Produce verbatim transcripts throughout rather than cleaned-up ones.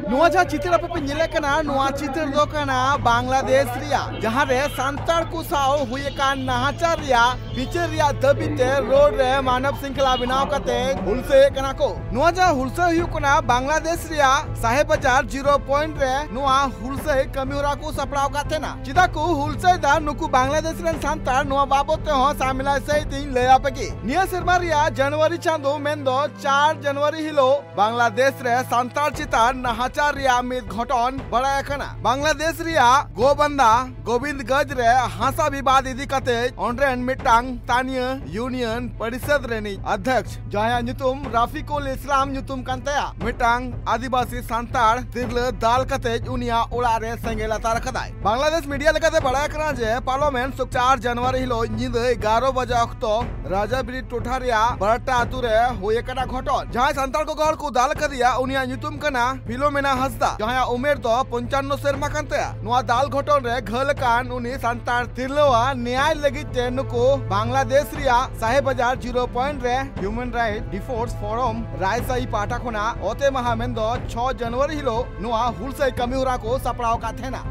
ᱱᱚᱣᱟ ᱡᱟᱦᱟᱸ ᱪᱤᱛᱟᱹᱨ ᱟᱯᱮ ᱯᱮ ᱧᱮᱞᱮᱫ ᱠᱟᱱᱟ, ᱱᱚᱣᱟ ᱪᱤᱛᱟᱹᱨ ᱫᱚ ᱠᱟᱱᱟ ᱵᱟᱝᱞᱟᱫᱮᱥ ᱨᱮᱭᱟᱜ, ᱡᱟᱦᱟᱸ ᱨᱮ ᱥᱟᱱᱛᱟᱲ ᱠᱚ ᱥᱟᱶ ᱦᱩᱭ ᱟᱠᱟᱱ ᱱᱟᱦᱟᱪᱟᱨ ᱨᱮᱭᱟᱜ ᱵᱤᱪᱟᱹᱨ ᱨᱮᱭᱟᱜ ᱫᱟᱹᱵᱤ ᱛᱮ ᱨᱳᱰ ᱨᱮ ᱢᱟᱱᱚᱵ ᱥᱤᱝᱠᱷᱞᱟ ᱵᱮᱱᱟᱣ ᱠᱟᱛᱮ ᱦᱩᱞᱥᱟᱹᱭᱮᱫ ᱠᱟᱱᱟ ᱠᱚ᱾ ᱱᱚᱣᱟ ᱡᱟᱦᱟᱸ ᱦᱩᱞᱥᱟᱹᱭ ᱦᱩᱭᱩᱜ ᱠᱟᱱᱟ ᱵᱟᱝᱞᱟᱫᱮᱥ ᱨᱮᱭᱟᱜ ᱥᱟᱦᱮᱵ ᱵᱟᱡᱟᱨ ᱡᱤᱨᱳ ᱯᱚᱭᱮᱱᱴ ᱨᱮ ᱱᱚᱣᱟ ᱦᱩᱞᱥᱟᱹᱭ ᱠᱟᱹᱢᱤ ᱦᱚᱨᱟ ᱠᱚ ᱥᱟᱯᱲᱟᱣ ᱟᱠᱟᱫ ᱛᱟᱦᱮᱱᱟ᱾ ᱪᱮᱫᱟᱜ ᱠᱚ ᱦᱩᱞᱥᱟᱹᱭ ᱫᱟ ᱱᱩᱠᱩ ᱵᱟᱝᱞᱟᱫᱮᱥ ᱨᱮᱱ ᱥᱟᱱᱛᱟᱲ, ᱱᱚᱣᱟ ᱵᱟᱵᱚᱛ ᱛᱮᱦᱚᱸ ᱥᱟᱢᱤᱞᱟᱭ ᱥᱟᱹᱦᱤᱡ ᱤᱧ ᱞᱟᱹᱭ ᱟᱯᱮ ᱜᱮ᱾ ᱱᱤᱭᱟᱹ ᱥᱮᱨᱢᱟ ᱨᱮᱭᱟᱜ ᱡᱟᱱᱩᱣᱟᱨᱤ ᱪᱟᱸᱫᱚ, ᱢᱮᱱᱫᱚ ᱪᱟᱨ ᱡᱟᱱᱩᱣᱟᱨᱤ ᱦᱤᱞᱳᱜ ᱵᱟᱝᱞᱟᱫᱮᱥ ᱨᱮ ᱥᱟᱱᱛᱟᱲ ᱪᱮᱛᱟᱱ ᱱᱟᱦᱟᱪᱟᱨ ᱨᱮᱭᱟᱜ ᱢᱤᱫ ᱜᱷᱚᱴᱚᱱ ᱵᱟᱲᱟᱭ ᱟᱠᱟᱱᱟ᱾ ᱵᱟᱝᱞᱟᱫᱮᱥ ᱨᱮᱭᱟᱜ ᱜᱳᱵᱟᱱᱫᱟ ᱜᱳᱵᱤᱱᱫᱜᱚᱸᱡᱽ ᱨᱮ ᱦᱟᱥᱟ ᱵᱤᱵᱟᱫ ᱤᱫᱤ ᱠᱟᱛᱮ ᱚᱸᱰᱮ ᱨᱮᱱ ᱢᱤᱫᱴᱟᱝ ᱛᱟᱱᱤᱭᱟᱹ ᱤᱭᱩᱱᱤᱭᱚᱱ ᱯᱚᱨᱤᱥᱚᱫ ᱨᱤᱱᱤᱡ ᱚᱫᱷᱭᱚᱠᱥ, ᱡᱟᱦᱟᱸᱭᱟᱜ ᱧᱩᱛᱩᱢ ᱨᱟᱯᱷᱤᱠᱩᱞ ᱤᱥᱞᱟᱢ ᱧᱩᱛᱩᱢ ᱠᱟᱱ ᱛᱟᱭᱟ, ᱢᱤᱫᱴᱟᱝ ᱟᱹᱫᱤᱵᱟᱹᱥᱤ ᱥᱟᱱᱛᱟᱲ ᱛᱤᱨᱞᱟᱹ ᱫᱟᱞ ᱠᱟᱛᱮ ᱩᱱᱤᱭᱟᱜ ᱚᱲᱟᱜ ᱨᱮ ᱥᱮᱸᱜᱮᱞ ᱟᱛᱟᱨ ᱟᱠᱟᱫᱟᱭ᱾ ᱵᱟᱝᱞᱟᱫᱮᱥ ᱢᱤᱰᱤᱭᱟ ᱞᱮᱠᱟᱛᱮ ᱵᱟᱲᱟᱭ ᱠᱟᱱᱟ ᱡᱮ ᱯᱟᱨᱞᱟᱢᱮᱱᱴ ᱥᱩᱠ ᱪᱟᱨ ᱡᱟᱱᱩᱣᱟᱨᱤ ᱦᱤᱞᱳᱜ ᱧᱤᱫᱟᱹ ᱮᱜᱟᱨᱚ ᱵᱟᱡᱟ ᱚᱠᱛᱚ ᱨᱟᱡᱟᱵᱤᱨᱤ ᱴᱚᱴᱷᱟ ᱨᱮᱭᱟᱜ ᱵᱟᱨᱴᱟ ᱟᱛᱩ ᱨᱮ ᱦᱩᱭ ᱟᱠᱟᱱᱟ ᱜᱷᱚᱴᱚᱱ᱾ ᱡᱟᱦᱟᱸᱭ ᱥᱟᱱᱛᱟᱲ ᱜᱚᱜᱚ ᱦᱚᱲ ᱠᱚ ᱫᱟᱞ ᱟᱠᱟᱫᱮᱭᱟ, ᱩᱱᱤᱭᱟᱜ ᱧᱩᱛᱩᱢ ᱠᱟᱱᱟ ᱯᱷᱤᱞᱳᱢᱮᱱᱟ ᱦᱟᱸᱥᱫᱟ, ᱡᱟᱦᱟᱸᱭᱟᱜ ᱩᱢᱮᱨ ᱫᱚ ᱯᱚᱧᱪᱟᱱᱱᱚ ᱥᱮᱨᱢᱟ ᱠᱟᱱ ᱛᱟᱭᱟ᱾ ᱱᱚᱣᱟ ᱫᱟᱞ ᱜᱷᱚᱴᱚᱱ ᱨᱮ ᱜᱷᱟᱹᱞ ᱟᱠᱟᱱ ᱩᱱᱤ ᱥᱟᱱᱛᱟᱲ ᱛᱤᱨᱞᱟᱹᱣᱟᱜ ᱱᱮᱭᱟᱭ ᱞᱟᱹᱜᱤᱫ ᱛᱮ ᱱᱩᱠᱩ ᱵᱟᱝᱞᱟᱫᱮᱥ ᱨᱮᱭᱟᱜ ᱥᱟᱦᱮᱵ ᱵᱟᱡᱟᱨ ᱡᱤᱨᱳ ᱯᱚᱭᱮᱱᱴ ᱨᱮ ᱦᱤᱭᱩᱢᱮᱱ ᱨᱟᱭᱤᱴ ᱰᱤᱯᱷᱮᱱᱥ ᱯᱷᱳᱨᱟᱢ ᱨᱟᱭᱥᱟᱭ ᱯᱟᱦᱴᱟ ᱠᱷᱚᱱᱟᱜ ᱚᱛᱮ ᱢᱟᱦᱟ, ᱢᱮᱱᱫᱚ ᱪᱷᱚ ᱡᱟᱱᱩᱣᱟᱨᱤ ᱦᱤᱞᱳᱜ ᱱᱚᱣᱟ ᱦᱩᱞᱥᱟᱹᱭ ᱠᱟᱹᱢᱤ ᱦᱚᱨᱟ ᱠᱚ ᱥᱟᱯᱲᱟᱣ ᱟᱠᱟᱫ ᱛᱟᱦᱮᱱᱟ᱾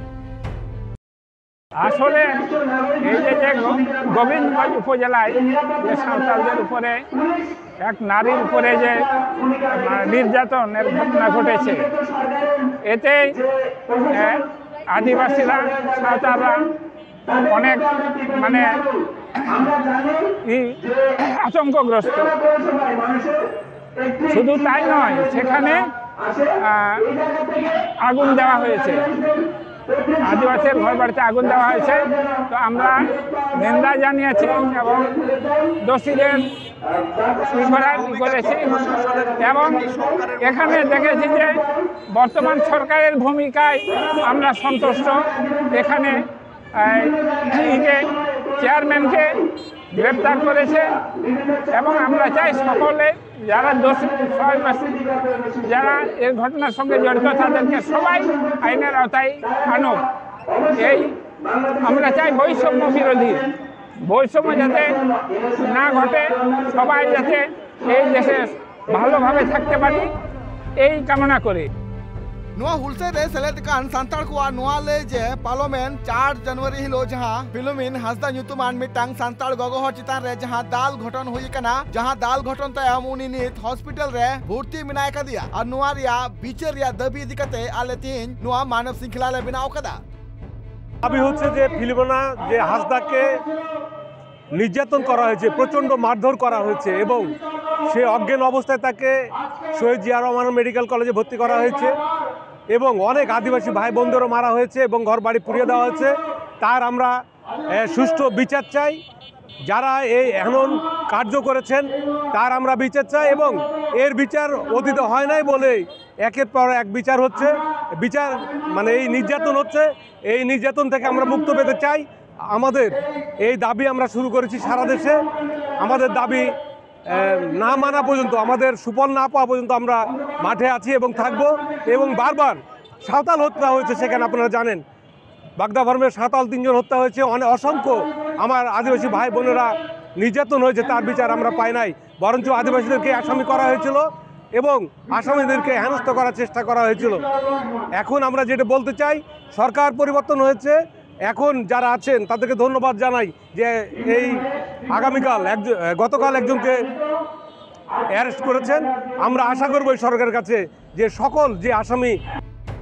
আসলে এই যে যে গোবিন্দগঞ্জ উপজেলায় যে সাঁওতালদের উপরে এক নারীর উপরে যে নির্যাতনের ঘটনা ঘটেছে, এতে আদিবাসীরা, সাঁওতালরা অনেক মানে আতঙ্কগ্রস্ত। শুধু তাই নয়, সেখানে আগুন দেওয়া হয়েছে, আদিবাসীর ঘর বাড়িতে আগুন দেওয়া হয়েছে। তো আমরা নিন্দা জানিয়েছি এবং দোষীদের করেছি এবং এখানে দেখেছি যে বর্তমান সরকারের ভূমিকায় আমরা সন্তুষ্ট। এখানে চেয়ারম্যানকে গ্রেপ্তার করেছে এবং আমরা চাই সকলে যারা দোষী, যারা এর ঘটনার সঙ্গে জড়িত, তাদেরকে সবাই আইনের আওতায় আনুক। এই আমরা চাই বৈষম্য বিরোধী, বৈষম্য যাতে না ঘটে, সবাই যাতে এই দেশে ভালোভাবে থাকতে পারি, এই কামনা করি। ᱱᱚᱣᱟ ᱦᱩᱞᱥᱟᱹᱭ ᱨᱮ ᱥᱮᱞᱮᱫ ᱟᱠᱟᱱ ᱥᱟᱱᱛᱟᱲ ᱠᱚᱣᱟᱜ ᱱᱚᱣᱟ ᱞᱟᱹᱭ ᱡᱮ ᱯᱟᱨᱚᱢᱮᱱ ᱪᱟᱨ ᱡᱟᱱᱩᱣᱟᱨᱤ ᱦᱤᱞᱳᱜ ᱡᱟᱦᱟᱸ ᱯᱷᱤᱞᱳᱢᱤᱱ ᱦᱟᱸᱥᱫᱟ ᱧᱩᱛᱩᱢᱟᱱ ᱢᱤᱫᱴᱟᱝ ᱥᱟᱱᱛᱟᱲ ᱜᱚᱜᱚ ᱦᱚᱲ ᱪᱮᱛᱟᱱ ᱨᱮ ᱡᱟᱦᱟᱸ ᱫᱟᱞ ᱜᱷᱚᱴᱚᱱ ᱦᱩᱭ ᱟᱠᱟᱱᱟ, ᱡᱟᱦᱟᱸ ᱫᱟᱞ ᱜᱷᱚᱴᱚᱱ ᱛᱟᱭᱚᱢ ᱩᱱᱤ ᱱᱤᱛ ᱦᱚᱥᱯᱤᱴᱟᱞ ᱨᱮ ᱵᱷᱚᱨᱛᱤ ᱢᱮᱱᱟᱭ ᱟᱠᱟᱫᱮᱭᱟ ᱟᱨ ᱱᱚᱣᱟ ᱨᱮᱭᱟᱜ ᱵᱤᱪᱟᱹᱨ ᱨᱮᱭᱟᱜ ᱫᱟᱹᱵᱤ ᱤᱫᱤ ᱠᱟᱛᱮ ᱟᱞᱮ ᱛᱮᱦᱮᱧ ᱱᱚᱣᱟ ᱢᱟᱱᱚᱵ ᱥᱤᱝᱠᱷᱞᱟ ᱞᱮ ᱵᱮᱱᱟᱣ ᱟᱠᱟᱫᱟ᱾ দাবি হচ্ছে যে ফিলোমিনা যে হাসদাকে নির্যাতন করা হয়েছে, প্রচণ্ড মারধর করা হয়েছে এবং সে অজ্ঞান অবস্থায় তাকে শহীদ জিয়া রহমান মেডিকেল কলেজে ভর্তি করা হয়েছে এবং অনেক আদিবাসী ভাই বোনদেরও মারা হয়েছে এবং ঘর বাড়ি পুড়িয়ে দেওয়া হয়েছে। তার আমরা সুষ্ঠু বিচার চাই। যারা এই এমন কার্য করেছেন তার আমরা বিচার চাই এবং এর বিচার অতীতে হয় নাই বলেই একের পর এক বিচার হচ্ছে, বিচার মানে এই নির্যাতন হচ্ছে। এই নির্যাতন থেকে আমরা মুক্ত পেতে চাই। আমাদের এই দাবি আমরা শুরু করেছি সারা দেশে। আমাদের দাবি না মানা পর্যন্ত, আমাদের সুফল না পাওয়া পর্যন্ত আমরা মাঠে আছি এবং থাকব। এবং বারবার সাঁওতাল হত্যা হয়েছে, সেখানে আপনারা জানেন বাগদা ফার্মে সাঁওতাল তিনজন হত্যা হয়েছে, অনেক অসংখ্য আমার আদিবাসী ভাই বোনেরা নির্যাতন হয়েছে, তার বিচার আমরা পাই নাই। বরঞ্চ আদিবাসীদেরকে আসামি করা হয়েছিল এবং আসামিদেরকে হেনস্থা করার চেষ্টা করা হয়েছিল। এখন আমরা যেটা বলতে চাই, সরকার পরিবর্তন হয়েছে, এখন যারা আছেন তাদেরকে ধন্যবাদ জানাই যে এই আগামীকাল একজন, গতকাল একজনকে অ্যারেস্ট করেছেন। আমরা আশা করব এই সরকারের কাছে যে সকল যে আসামি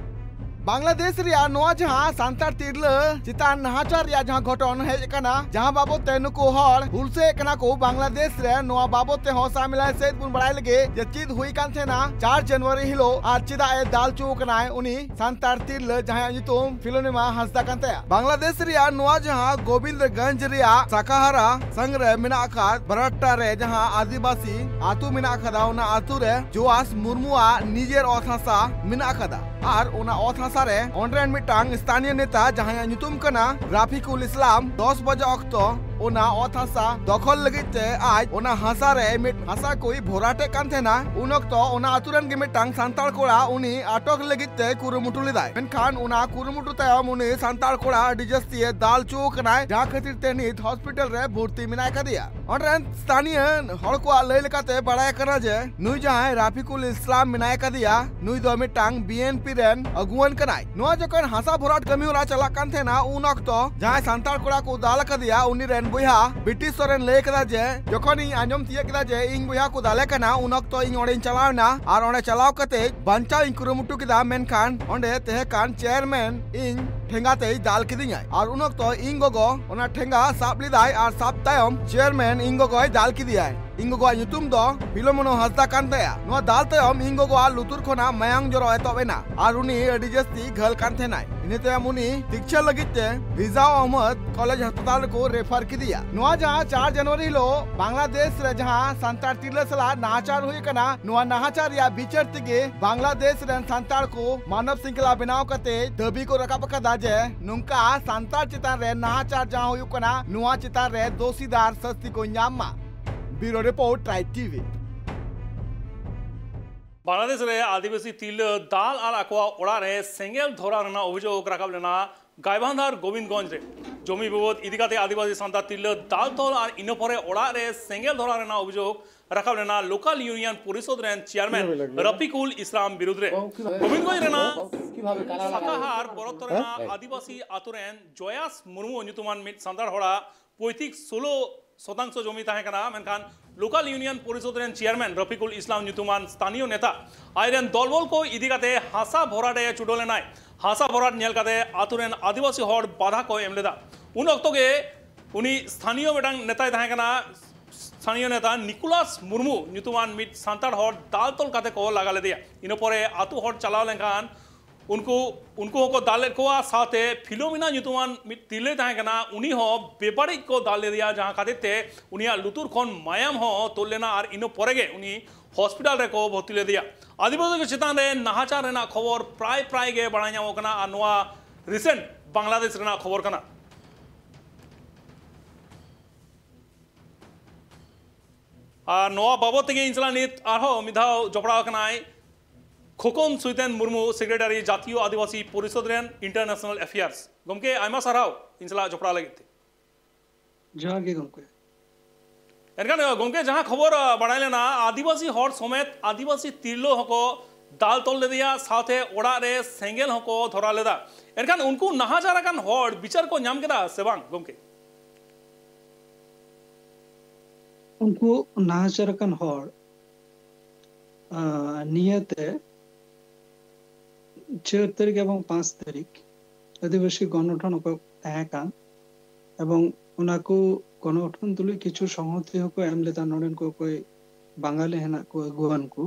ᱵᱟᱝᱞᱟᱫᱮᱥ ᱨᱮᱭᱟᱜ ᱱᱚᱣᱟ ᱡᱟᱦᱟᱸ ᱥᱟᱱᱛᱟᱲ ᱛᱤᱨᱞᱟᱹ ᱪᱮᱛᱟᱱ ᱱᱟᱦᱟᱪᱟᱨ ᱨᱮᱭᱟᱜ ᱡᱟᱦᱟᱸ ᱜᱷᱚᱴᱚᱱ ᱦᱮᱡ ᱟᱠᱟᱱᱟ, ᱡᱟᱦᱟᱸ ᱵᱟᱵᱚᱛ ᱛᱮ ᱱᱩᱠᱩ ᱦᱚᱲ ᱦᱩᱞᱥᱟᱹᱭ ᱠᱟᱱᱟ ᱠᱚ, ᱵᱟᱝᱞᱟᱫᱮᱥ ᱨᱮ ᱱᱚᱣᱟ ᱵᱟᱵᱚᱛ ᱛᱮᱦᱚᱸ ᱥᱟᱢᱤᱞᱟᱭ ᱥᱮᱫ ᱵᱚᱱ ᱵᱟᱲᱟᱭ ᱞᱮᱜᱮ ᱡᱮ ᱪᱮᱫ ᱦᱩᱭ ᱠᱟᱱ ᱛᱟᱦᱮᱱᱟ ᱪᱟᱨ ᱡᱟᱱᱩᱣᱟᱨᱤ ᱦᱤᱞᱳᱜ ᱟᱨ ᱪᱮᱫᱟᱜ ᱮ ᱫᱟᱞ ᱦᱚᱪᱚ ᱟᱠᱟᱱᱟᱭ ᱩᱱᱤ ᱥᱟᱱᱛᱟᱲ ᱛᱤᱨᱞᱟᱹ ᱡᱟᱦᱟᱸᱭᱟᱜ ᱧᱩᱛᱩᱢ ᱯᱷᱤᱞᱳᱱᱤᱢᱟ ᱦᱟᱸᱥᱫᱟ ᱠᱟᱱ ᱛᱟᱭᱟ᱾ ᱵᱟᱝᱞᱟᱫᱮᱥ ᱨᱮᱭᱟᱜ ᱱᱚᱣᱟ ᱡᱟᱦᱟᱸ ᱜᱳᱵᱤᱱᱫᱜᱚᱧᱡᱽ ᱨᱮᱭᱟᱜ ᱥᱟᱠᱟᱦᱟᱨᱟ ᱥᱟᱝ ᱨᱮ ᱢᱮᱱᱟᱜ ᱟᱠᱟᱫ ᱵᱟᱨᱟᱴᱴᱟ ᱨᱮ ᱡᱟᱦᱟᱸ ᱟᱹᱫᱤᱵᱟᱹᱥᱤ ᱟᱹᱛᱩ ᱢᱮᱱᱟᱜ ᱟᱠᱟᱫᱟ, ᱚᱱᱟ ᱟᱹᱛᱩ ᱨᱮ ᱡᱳᱣᱟᱥ ᱢᱩᱨᱢᱩᱣᱟᱜ ᱱᱤᱡᱮᱨ ᱚᱛ ᱦᱟᱥᱟ ᱢᱮᱱᱟᱜ ᱟᱠᱟᱫᱟ᱾ ᱟᱨ ᱚᱱᱟ ᱚᱛ ᱦᱟᱥᱟ ᱨᱮ ᱚᱸᱰᱮ ᱨᱮᱱ ᱢᱤᱫᱴᱟᱝ ᱥᱛᱷᱟᱱᱤᱭᱚ ᱱᱮᱛᱟ ᱡᱟᱦᱟᱸᱭᱟᱜ ᱧᱩᱛᱩᱢ ᱠᱟᱱᱟ ᱨᱟᱯᱷᱤᱠᱩᱞ ᱤᱥᱞᱟᱢ ᱫᱚᱥ ᱵᱟᱡᱟ ᱚᱠᱛᱚ ᱚᱱᱟ ᱚᱛ ᱦᱟᱥᱟ ᱫᱚᱠᱷᱚᱞ ᱞᱟᱹᱜᱤᱫ ᱛᱮ ᱟᱡ ᱚᱱᱟ ᱦᱟᱥᱟ ᱨᱮ ᱢᱤᱫ ᱦᱟᱥᱟ ᱠᱚᱭ ᱵᱷᱚᱨᱟᱴᱮᱫ ᱠᱟᱱ ᱛᱟᱦᱮᱱᱟ᱾ ᱩᱱ ᱚᱠᱛᱚ ᱚᱱᱟ ᱟᱹᱛᱩ ᱨᱮᱱ ᱜᱮ ᱢᱤᱫᱴᱟᱝ ᱥᱟᱱᱛᱟᱲ ᱠᱚᱲᱟ ᱩᱱᱤ ᱟᱴᱚᱠ ᱞᱟᱹᱜᱤᱫ ᱛᱮ ᱠᱩᱨᱩᱢᱩᱴᱩ ᱞᱮᱫᱟᱭ, ᱢᱮᱱᱠᱷᱟᱱ ᱚᱱᱟ ᱠᱩᱨᱩᱢᱩᱴᱩ ᱛᱟᱭᱚᱢ ᱩᱱᱤ ᱥᱟᱱᱛᱟᱲ ᱠᱚᱲᱟ ᱟᱹᱰᱤ ᱡᱟᱹᱥᱛᱤ ᱮ ᱫᱟᱞ ᱦᱚᱪᱚ ᱟᱠᱟᱱᱟᱭ, ᱡᱟᱦᱟᱸ ᱠᱷᱟᱹᱛᱤᱨ ᱛᱮ ᱱᱤᱛ ᱦᱚᱥᱯᱤᱴᱟᱞ ᱨᱮ ᱵᱷᱚᱨᱛᱤ ᱢᱮᱱᱟᱭ ᱠᱟᱫᱮᱭᱟ᱾ ᱚᱸᱰᱮ ᱨᱮᱱ ᱥᱛᱷᱟᱱᱤᱭᱚ ᱦᱚᱲ ᱠᱚᱣᱟᱜ ᱞᱟᱹᱭ ᱞᱮᱠᱟᱛᱮ ᱵᱟᱲᱟᱭ ᱠᱟᱱᱟ ᱡᱮ ᱱᱩᱭ ᱡᱟᱦᱟᱸᱭ ᱨᱟᱯᱷᱤᱠᱩᱞ ᱤᱥᱞᱟᱢ ᱢᱮᱱᱟᱭ ᱠᱟᱫᱮᱭᱟ, ᱱᱩᱭ ᱫᱚ ᱢᱤᱫᱴᱟᱝ ᱵᱤ ᱮᱱ ᱯᱤ ᱨᱮᱱ ᱟᱹᱜᱩᱣᱟᱹᱱ ᱠᱟᱱᱟᱭ᱾ ᱱᱚᱣᱟ ᱡᱚᱠᱷᱚᱱ ᱦᱟᱥᱟ ᱵᱷᱚᱨᱟᱴ ᱠᱟᱹᱢᱤ ᱦᱚᱨᱟ ᱪᱟᱞᱟᱜ ᱠᱟᱱ ᱛᱟᱦᱮᱱᱟ, ᱩᱱ ᱚᱠᱛᱚ ᱡᱟᱦᱟᱸᱭ ᱥᱟᱱᱛᱟᱲ ᱠᱚᱲᱟ ᱠᱚ ᱫᱟᱞ ᱟᱠᱟᱫᱮᱭᱟ, ᱩᱱᱤ ᱨᱮᱱ ᱵᱚᱭᱦᱟ ᱵᱤᱴᱤ ᱥᱚᱨᱮᱱ ᱞᱟᱹᱭ ᱠᱮᱫᱟ ᱡᱮ, ᱡᱚᱠᱷᱚᱱ ᱤᱧ ᱟᱸᱡᱚᱢ ᱛᱤᱭᱟᱹᱜ ᱠᱮᱫᱟ ᱡᱮ ᱤᱧ ᱵᱚᱭᱦᱟ ᱠᱚ ᱫᱟᱞᱮ ᱠᱟᱱᱟ, ᱩᱱ ᱚᱠᱛᱚ ᱤᱧ ᱚᱸᱰᱮᱧ ᱪᱟᱞᱟᱣ ᱮᱱᱟ ᱟᱨ ᱚᱸᱰᱮ ᱪᱟᱞᱟᱣ ᱠᱟᱛᱮ ᱵᱟᱧᱪᱟᱣ ᱤᱧ ᱠᱩᱨᱩᱢᱩᱴᱩ ᱠᱮᱫᱟ, ᱢᱮᱱᱠᱷᱟᱱ ᱚᱸᱰᱮ ᱛᱟᱦᱮᱸ ᱠᱟᱱ ᱪᱮᱭᱟᱨᱢᱮᱱ ᱤᱧ ᱴᱷᱮᱸᱜᱟ ᱛᱮᱭ ᱫᱟᱞ ᱠᱤᱫᱤᱧᱟᱭ᱾ ᱟᱨ ᱩᱱ ᱚᱠᱛᱚ ᱤᱧ ᱜᱚᱜᱚ ᱚᱱᱟ ᱴᱷᱮᱸᱜᱟ ᱥᱟᱵ ᱞᱮᱫᱟᱭ ᱟᱨ ᱥᱟᱵ ᱛᱟᱭᱚᱢ ᱪᱮᱭᱟᱨᱢᱮᱱ ᱤᱧ ᱜᱚᱜᱚᱭ ᱫᱟᱞ ᱠᱮᱫᱮᱭᱟᱭ᱾ ᱤᱧ ᱜᱚᱜᱚᱣᱟᱜ ᱧᱩᱛᱩᱢ ᱫᱚ ᱯᱷᱤᱞᱳᱢᱚᱱᱳ ᱦᱟᱸᱥᱫᱟ ᱠᱟᱱ ᱛᱟᱭᱟ᱾ ᱱᱚᱣᱟ ᱫᱟᱞ ᱛᱟᱭᱚᱢ ᱤᱧ ᱜᱚᱜᱚᱣᱟᱜ ᱞᱩᱛᱩᱨ ᱠᱷᱚᱱᱟᱜ ᱢᱟᱭᱟᱝ ᱡᱚᱨᱚ ᱮᱛᱚᱦᱚᱵ ᱮᱱᱟ ᱟᱨ ᱩᱱᱤ ᱟᱹᱰᱤ ᱡᱟᱹᱥᱛᱤ ᱜᱷᱟᱹᱞ ᱠᱟᱱ ᱛᱟᱦᱮᱱᱟᱭ᱾ ᱤᱱᱟᱹ ᱛᱟᱭᱚᱢ ᱩᱱᱤ ᱪᱤᱠᱤᱛᱥᱟ ᱞᱟᱹᱜᱤᱫ ᱛᱮ ᱨᱤᱡᱟᱣ ᱟᱦᱢᱚᱫ ᱠᱚᱞᱮᱡᱽ ᱦᱟᱥᱯᱟᱛᱟᱞ ᱨᱮᱠᱚ ᱨᱮᱯᱷᱟᱨ ᱠᱮᱫᱮᱭᱟ᱾ ᱱᱚᱣᱟ ᱡᱟᱦᱟᱸ ᱪᱟᱨ ᱡᱟᱱᱩᱣᱟᱨᱤ ᱦᱤᱞᱳᱜ ᱵᱟᱝᱞᱟᱫᱮᱥ ᱨᱮ ᱡᱟᱦᱟᱸ ᱥᱟᱱᱛᱟᱲ ᱛᱤᱨᱞᱟᱹ ᱥᱟᱞᱟᱜ ᱱᱟᱦᱟᱪᱟᱨ ᱦᱩᱭ ᱟᱠᱟᱱᱟ, ᱱᱚᱣᱟ ᱱᱟᱦᱟᱪᱟᱨ ᱨᱮᱭᱟᱜ ᱵᱤᱪᱟᱹᱨ ᱛᱮᱜᱮ ᱵᱟᱝᱞᱟᱫᱮᱥ ᱨᱮᱱ ᱥᱟᱱᱛᱟᱲ ᱠᱚ ᱢᱟᱱᱚᱵ ᱥᱤᱝᱠᱷᱞᱟ ᱵᱮᱱᱟᱣ ᱠᱟᱛᱮ ᱫᱟᱹᱵᱤ ᱠᱚ ᱨᱟᱠᱟᱵ ᱟᱠᱟᱫᱟ ᱡᱮ ᱱᱚᱝᱠᱟ ᱥᱟᱱᱛᱟᱲ ᱪᱮᱛᱟᱱ ᱨᱮ ᱱᱟᱦᱟᱪᱟᱨ ᱡᱟᱦᱟᱸ ᱦᱩᱭᱩᱜ ᱠᱟᱱᱟ, ᱱᱚᱣᱟ ᱪᱮᱛᱟᱱ ᱨᱮ ᱫᱳᱥᱤᱫᱟᱨ ᱥᱟᱹᱥᱛᱤ ᱠᱚ ᱧᱟᱢ ᱢᱟ᱾ ᱵᱤᱭᱩᱨᱳ ᱨᱤᱯᱳᱨᱴ, ᱴᱨᱟᱭᱤᱵ ᱴᱤᱵᱷᱤ᱾ ᱵᱟᱝᱞᱟᱫᱮᱥ ᱨᱮ ᱟᱹᱫᱤᱵᱟᱹᱥᱤ ᱛᱤᱨᱞᱟᱹ ᱫᱟᱞ ᱟᱨ ᱟᱠᱚᱣᱟᱜ ᱚᱲᱟᱜ ᱨᱮ ᱥᱮᱸᱜᱮᱞ ᱫᱷᱚᱨᱟᱣ ᱨᱮᱱᱟᱜ ᱚᱵᱷᱤᱡᱳᱜᱽ ᱨᱟᱠᱟᱵ ᱞᱮᱱᱟ ᱜᱟᱭᱵᱟᱱᱫᱷᱟᱨ ᱜᱳᱵᱤᱱᱫᱽᱜᱚᱸᱡᱽ ᱨᱮ᱾ ᱡᱚᱢᱤ ᱵᱟᱵᱚᱫ ᱤᱫᱤ ᱠᱟᱛᱮ ᱟᱹᱫᱤᱵᱟᱹᱥᱤ ᱥᱟᱱᱛᱟᱲ ᱛᱤᱨᱞᱟᱹ ᱫᱟᱞ ᱛᱚᱞ ᱟᱨ ᱤᱱᱟᱹ ᱯᱚᱨᱮ ᱚᱲᱟᱜ ᱨᱮ ᱥᱮᱸᱜᱮᱞ ᱫᱷᱚᱨᱟᱣ ᱨᱮᱱᱟᱜ ᱚᱵᱷᱤᱡᱳᱜᱽ ᱨᱟᱠᱟᱵ ᱞᱮᱱᱟ ᱞᱳᱠᱟᱞ ᱤᱭᱩᱱᱤᱭᱚᱱ ᱯᱚᱨᱤᱥᱚᱫᱽ ᱨᱮᱱ ᱪᱮᱭᱟᱨᱢᱮᱱ ᱨᱟᱯᱷᱤᱠᱩᱞ ᱤᱥᱞᱟᱢ ᱵᱤᱨᱩᱫᱽ ᱨᱮ᱾ ᱜᱳᱵᱤᱱᱫᱽᱜᱚᱸᱡᱽ ᱨᱮᱱᱟᱜ ᱥᱟᱠᱟᱦᱟᱨ ᱵᱚᱨᱚᱛ ᱨᱮᱱᱟᱜ ᱟᱹᱫᱤᱵᱟᱹᱥᱤ ᱟᱛᱳ ᱨᱮᱱ ᱡᱚᱭᱟᱥ ᱢᱩᱨᱢᱩ ᱧᱩᱛᱩᱢᱟᱱ ᱢᱤᱫ ᱥᱟᱱᱛᱟᱲ ᱦᱚᱲᱟᱜ ᱯᱚᱸᱭᱛᱨᱤᱥ ᱥᱳᱞᱳ ᱥᱚᱛᱟᱝᱥᱚ ᱡᱚᱢᱤ ᱛᱟᱦᱮᱸ ᱠᱟᱱᱟ, ᱢᱮᱱᱠᱷᱟᱱ ᱞᱳᱠᱟᱞ ᱤᱭᱩᱱᱤᱭᱚᱱ ᱯᱚᱨᱤᱥᱚᱫᱽ ᱨᱮᱱ ᱪᱮᱭᱟᱨᱢᱮᱱ ᱨᱟᱯᱷᱤᱠᱩᱞ ᱤᱥᱞᱟᱢ ᱧᱩᱛᱩᱢᱟᱱ ᱥᱛᱷᱟᱱᱤᱭᱚ ᱱᱮᱛᱟ ᱟᱡᱨᱮᱱ ᱫᱚᱞᱵᱚᱞ ᱠᱚ ᱤᱫᱤ ᱠᱟᱛᱮ ᱦᱟᱥᱟ ᱵᱷᱚᱨᱟᱴ ᱮ ᱪᱩᱰᱟᱹ ᱞᱮᱱᱟᱭ᱾ ᱦᱟᱥᱟ ᱵᱷᱚᱨᱟᱴ ᱧᱮᱞ ᱠᱟᱛᱮ ᱟᱛᱳ ᱨᱮᱱ ᱟᱹᱫᱤᱵᱟᱹᱥᱤ ᱦᱚᱲ ᱵᱟᱫᱷᱟ ᱠᱚ ᱮᱢ ᱞᱮᱫᱟ᱾ ᱩᱱ ᱚᱠᱛᱚ ᱜᱮ ᱩᱱᱤ ᱥᱛᱷᱟᱱᱤᱭᱚ ᱢᱤᱫᱴᱟᱝ ᱱᱮᱛᱟᱭ ᱛᱟᱦᱮᱸ ᱠᱟᱱᱟ, ᱥᱛᱷᱟᱱᱤᱭᱚ ᱱᱮᱛᱟ ᱱᱤᱠᱳᱞᱟᱥ ᱢᱩᱨᱢᱩ ᱧᱩᱛᱩᱢᱟᱱ ᱢᱤᱫ ᱥᱟᱱᱛᱟᱲ ᱦᱚᱲ ᱫᱟᱞ ᱛᱚᱞ ᱠᱟᱛᱮ ᱠᱚ ᱞᱟᱜᱟ ᱞᱮᱫᱮᱭᱟ᱾ ᱤᱱᱟᱹ ᱯᱚᱨᱮ ᱟᱛᱳ ᱦᱚᱲ ᱪᱟᱞᱟᱣ ᱞᱮᱱᱠᱷᱟᱱ ᱩᱱᱠᱩ, ᱩᱱᱠᱩ ᱦᱚᱸᱠᱚ ᱫᱟᱞ ᱞᱮᱫ ᱠᱚᱣᱟ᱾ ᱥᱟᱶᱛᱮ ᱯᱷᱤᱞᱳᱢᱤᱱᱟ ᱧᱩᱛᱩᱢᱟᱱ ᱢᱤᱫ ᱛᱤᱨᱞᱟᱹᱭ ᱛᱟᱦᱮᱸ ᱠᱟᱱᱟ, ᱩᱱᱤ ᱦᱚᱸ ᱵᱮᱵᱟᱹᱲᱤᱡ ᱠᱚ ᱫᱟᱞ ᱞᱮᱫᱮᱭᱟ, ᱡᱟᱦᱟᱸ ᱠᱷᱟᱹᱛᱤᱨ ᱛᱮ ᱩᱱᱤᱭᱟᱜ ᱞᱩᱛᱩᱨ ᱠᱷᱚᱱ ᱢᱟᱭᱟᱢ ᱦᱚᱸ ᱛᱩᱫ ᱞᱮᱱᱟ ᱟᱨ ᱤᱱᱟᱹ ᱯᱚᱨᱮ ᱜᱮ ᱩᱱᱤ ᱦᱚᱥᱯᱤᱴᱟᱞ ᱨᱮᱠᱚ ᱵᱷᱚᱨᱛᱤ ᱞᱮᱫᱮᱭᱟ᱾ ᱟᱹᱫᱤᱵᱟᱹᱥᱤ ᱠᱚ ᱪᱮᱛᱟᱱ ᱨᱮ ᱱᱟᱦᱟᱪᱟᱨ ᱨᱮᱱᱟᱜ ᱠᱷᱚᱵᱚᱨ ᱯᱨᱟᱭ ᱯᱨᱟᱭ ᱜᱮ ᱵᱟᱲᱟᱭ ᱧᱟᱢᱚᱜ ᱠᱟᱱᱟ ᱟᱨ ᱱᱚᱣᱟ ᱨᱤᱥᱮᱱᱴ ᱵᱟᱝᱞᱟᱫᱮᱥ ᱨᱮᱱᱟᱜ ᱠᱷᱚᱵᱚᱨ ᱠᱟᱱᱟ᱾ ᱟᱨ ᱱᱚᱣᱟ ᱵᱟᱵᱚᱫ ᱛᱮᱜᱮ ᱤᱧ ᱥᱟᱞᱟᱜ ᱱᱤᱛ ᱟᱨᱦᱚᱸ ᱢᱤᱫ ᱫᱷᱟᱣ ᱡᱚᱯᱲᱟᱣ ᱟᱠᱟᱱᱟᱭ ᱠᱷᱳᱠᱚᱱ ᱥᱩᱭᱛᱮᱱ ᱢᱩᱨᱢᱩ, ᱥᱮᱠᱨᱮᱴᱟᱨᱤ ᱡᱟᱛᱤᱭᱚ ᱟᱹᱫᱤᱵᱟᱹᱥᱤ ᱯᱚᱨᱤᱥᱚᱫᱽ ᱨᱮᱱ ᱤᱱᱴᱟᱨᱱᱮᱥᱱᱟᱞ ᱮᱯᱷᱮᱭᱟᱨᱥ᱾ ᱜᱚᱢᱠᱮ, ᱟᱭᱢᱟ ᱥᱟᱨᱦᱟᱣ ᱤᱧ ᱥᱟᱞᱟᱜ ᱡᱚᱯᱲᱟᱣ ᱞᱟᱹᱜᱤᱫ ᱛᱮ᱾ ᱡᱚᱦᱟᱨ ᱜᱮ ᱜᱚᱢᱠᱮ᱾ ᱮᱱᱠᱷᱟᱱ ᱜᱚᱢᱠᱮ, ᱡᱟᱦᱟᱸ ᱠᱷᱚᱵᱚᱨ ᱵᱟᱲᱟᱭ ᱞᱮᱱᱟ, ᱟᱹᱫᱤᱵᱟᱹᱥᱤ ᱦᱚᱲ ᱥᱚᱢᱮᱛ ᱟᱹᱫᱤᱵᱟᱹᱥᱤ ᱛᱤᱨᱞᱟᱹ ᱦᱚᱸᱠᱚ ᱫᱟᱞ ᱛᱚᱞ ᱞᱮᱫᱮᱭᱟ, ᱥᱟᱶᱛᱮ ᱚᱲᱟᱜ ᱨᱮ ᱥᱮᱸᱜᱮᱞ ᱦᱚᱸᱠᱚ ᱫᱷᱚᱨᱟᱣ ᱞᱮᱫᱟ᱾ ᱮᱱᱠᱷᱟᱱ ᱩᱱᱠᱩ ᱱᱟᱦᱟᱪᱟᱨ ᱟᱠᱟᱱ ᱦᱚᱲ ᱵᱤᱪᱟᱨ ᱠᱚ ᱧᱟᱢ ᱠᱮᱫᱟ ᱥᱮ ᱵᱟᱝ ᱜᱚᱢᱠᱮ? ᱩᱱᱠᱩ ᱱᱟᱦᱟᱪᱟᱨ ᱟᱠᱟᱱ ᱦᱚᱲ ᱱᱤᱭᱟᱹᱛᱮ ᱪᱟᱨ ᱛᱟᱹᱨᱤᱠᱷ ᱮᱵᱚᱝ ᱯᱟᱸᱪ ᱛᱟᱹᱨᱤᱠᱷ ᱟᱹᱫᱤᱵᱟᱹᱥᱤ ᱜᱚᱱᱚᱴᱷᱚᱱ ᱚᱠᱚᱭ ᱛᱟᱦᱮᱸ ᱠᱟᱱ, ᱮᱵᱚᱝ ᱚᱱᱟ ᱠᱚ ᱜᱚᱱᱚᱴᱷᱚᱱ ᱛᱩᱞᱩᱡ ᱠᱤᱪᱷᱩ ᱥᱚᱝᱦᱚᱛᱤ ᱦᱚᱸᱠᱚ ᱮᱢ ᱞᱮᱫᱟ, ᱱᱚᱰᱮᱱ ᱠᱚ ᱚᱠᱚᱭ ᱵᱟᱝᱜᱟᱞᱤ ᱦᱮᱱᱟᱜ ᱠᱚ, ᱟᱹᱜᱩᱣᱟᱱ ᱠᱚ᱾